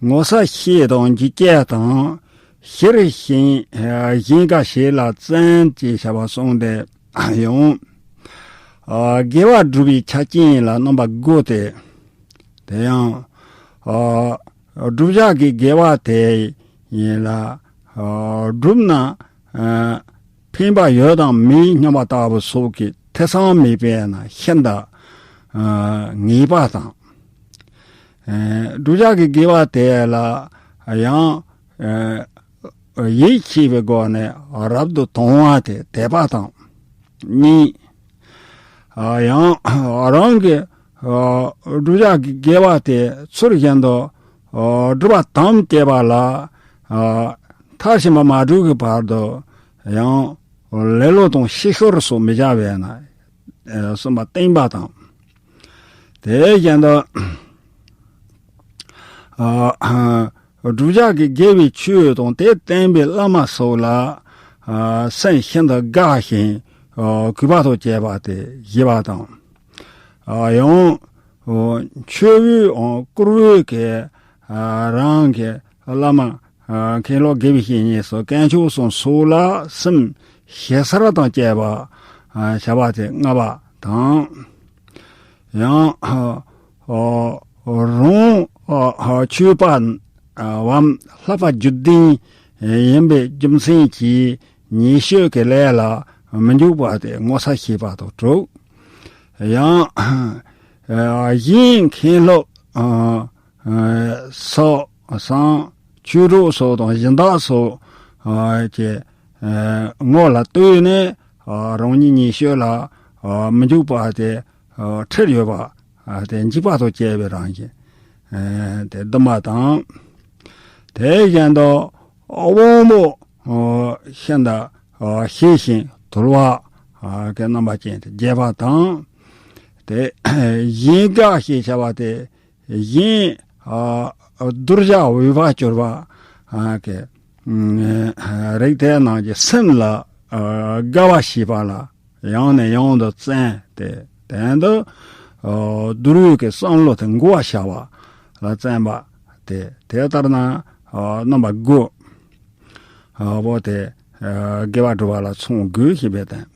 ངོ་ཚ་ཤེས་དང་འཇིགས་བཅས་དང་། ཤེར་ཕྱིན་གཞན་དགའ་བྱེད་ལ་བརྩོན་ཅེས་བྱ་བ་གསུངས་ཏེ་ཡང་ཨ་དགེ་བ་སྒྲུབ་པའི་ཆ་རྐྱེན་ལ་རྣམ་པ་དགུ་སྟེ། དེ་ཡང་ཨ་བསྒྲུབ་བྱ་གི་དགེ་བ་དེ་ཡིན་ལ་ཨ་བསྒྲུབ་ན་ཨ་ཕན་པ་ཡོད་དང་མེད་སྙམ་པ་ལྟ་བུ་སོགས་ཀྱི་ཐེ་ཚོམ་མེད་པས་ན་ཤིན་ཏུ་ཨ་ངེས་པ་དང་། ཨ་བསྒྲུབ་བྱ་གི་དགེ་བ་དེ་ལ་ཡང་ཨ་ཡིད་ཆེས་པའི་སྒོ་ནས་རབ་ཏུ་དང་བ་དེ་དད་པ་དང་གཉིས། ཨ་ཡང་རང་གི་ཨ་བསྒྲུབ་བྱ་གི་དགེ་བ་དེ་ཚུལ་བཞིན་དུ་ཨ་སྒྲུབ་པ་དམ་བཅས་པ་ལ་ཨ་མཐར་ཕྱིན་པ་མ་གྲུབ་ཀྱི་བར་དུ་ཡང་ལེ་ལོ་དང་ཕྱི་ཤོར་སོགས་མི་བྱ་བས་ན་ཨ་གསུམ་པ་བརྟན་པ་དང་། དེ་བཞིན་དུ་ཨ་བསྒྲུབ་བྱ་གི་དགེ་བའི་ཆོས་དང་དེ་བསྟན་པའི་བླ་མ་སོགས་ལ་ཨ་སེམས་ཤིན་ཏུ་དགའ་ཞིང་ཨ་གུས་པ་དང་བཅས་པ་དེ་བཞི་པ་དང་། ཨ་ཡང་ཨ་མཆོད་འོས་ཨ་བཀུར་འོས་ཀྱི་ཨ་རང་གི་བླ་མ་ཨ་མཁན་སློབ་དགེ་བའི་བཤེས་གཉེན་སོགས་དཀོན་མཆོག་གསུམ་སོགས་ལ་སེམས་ཞེ་སར་དང་བཅས་པ་ཨ་བྱ་བ་དེ་ལྔ་པ་དང་། ཡང་ཨ་རང་ཨ་ཆོས་པ་ཨ་བམ་བསླབ་པ་རྒྱུད་ལྡན་ཡིན་པའི་རྒྱུ་མཚན་གྱིས་ཉེས་སྤྱོད་ཀྱི་ལས་ལ་མི་འཇུག་པ་དེ་ངོ་ཚ་ཤེས་པ་དང་དྲུག། ཡང་ཨ་གཞན་མཁན་སློབ་ཨ་ཨ་སོགས་སམ་ཆོས་གྲོགས་སོགས་དང་སྦྱིན་བདག་སོགས་ཨ་ཀྱི་ཨ་ངོ་ལ་ལྟོས་ནས་ཨ་རང་ཉིད་ཉེས་སྤྱོད་ལ་ཨ་མི་འཇུག་པ་དེ་ཨ་ཁྲེལ་ཡོད་པ་ཨ་དེ་འཇིགས་པ་དང་བཅས་པའི་རང་བཞིན་ཨ་དེ་བདུན་པ་དང་། དེ་བཞིན་དུ་དབང་པོ་ཨ་ཤིན་ཏུ་ཨ་ཞི་ཞིང་དུལ་བ་ཨ་གི་རྣམ་པ་ཅན་དེ་བརྒྱད་པ་དང་། དེ་གཞན་དགའ་ཞེས་བྱ་བ་དེ་གཞན་ཨ་གདུལ་བྱ་འོས་པ་གྱུར་པ་ཨ་གི་ཨ་རིགས་དེ་རྣམས་ཀྱི་སེམས་ལ་ཨ་དགའ་བ་བྱེད་པ་ལ་ཡང་ནས་ཡང་དུ་བརྩོན་ཏེ་དོན་དུ་ཨ་གདུལ་བྱའི་བསམ་བློ་དེ་འགུག་པར་བྱ་བ་ལ་བརྩོན་པ་སྟེ། དེ་ལྟར་ན་ཨ་རྣམ་པ་དགུ་ཨ་བོ་དེ་ཨ་དགེ་བ་སྒྲུབ་པ་ལ་མཚུངས་དགོས་ཞེས་པའི་དོན།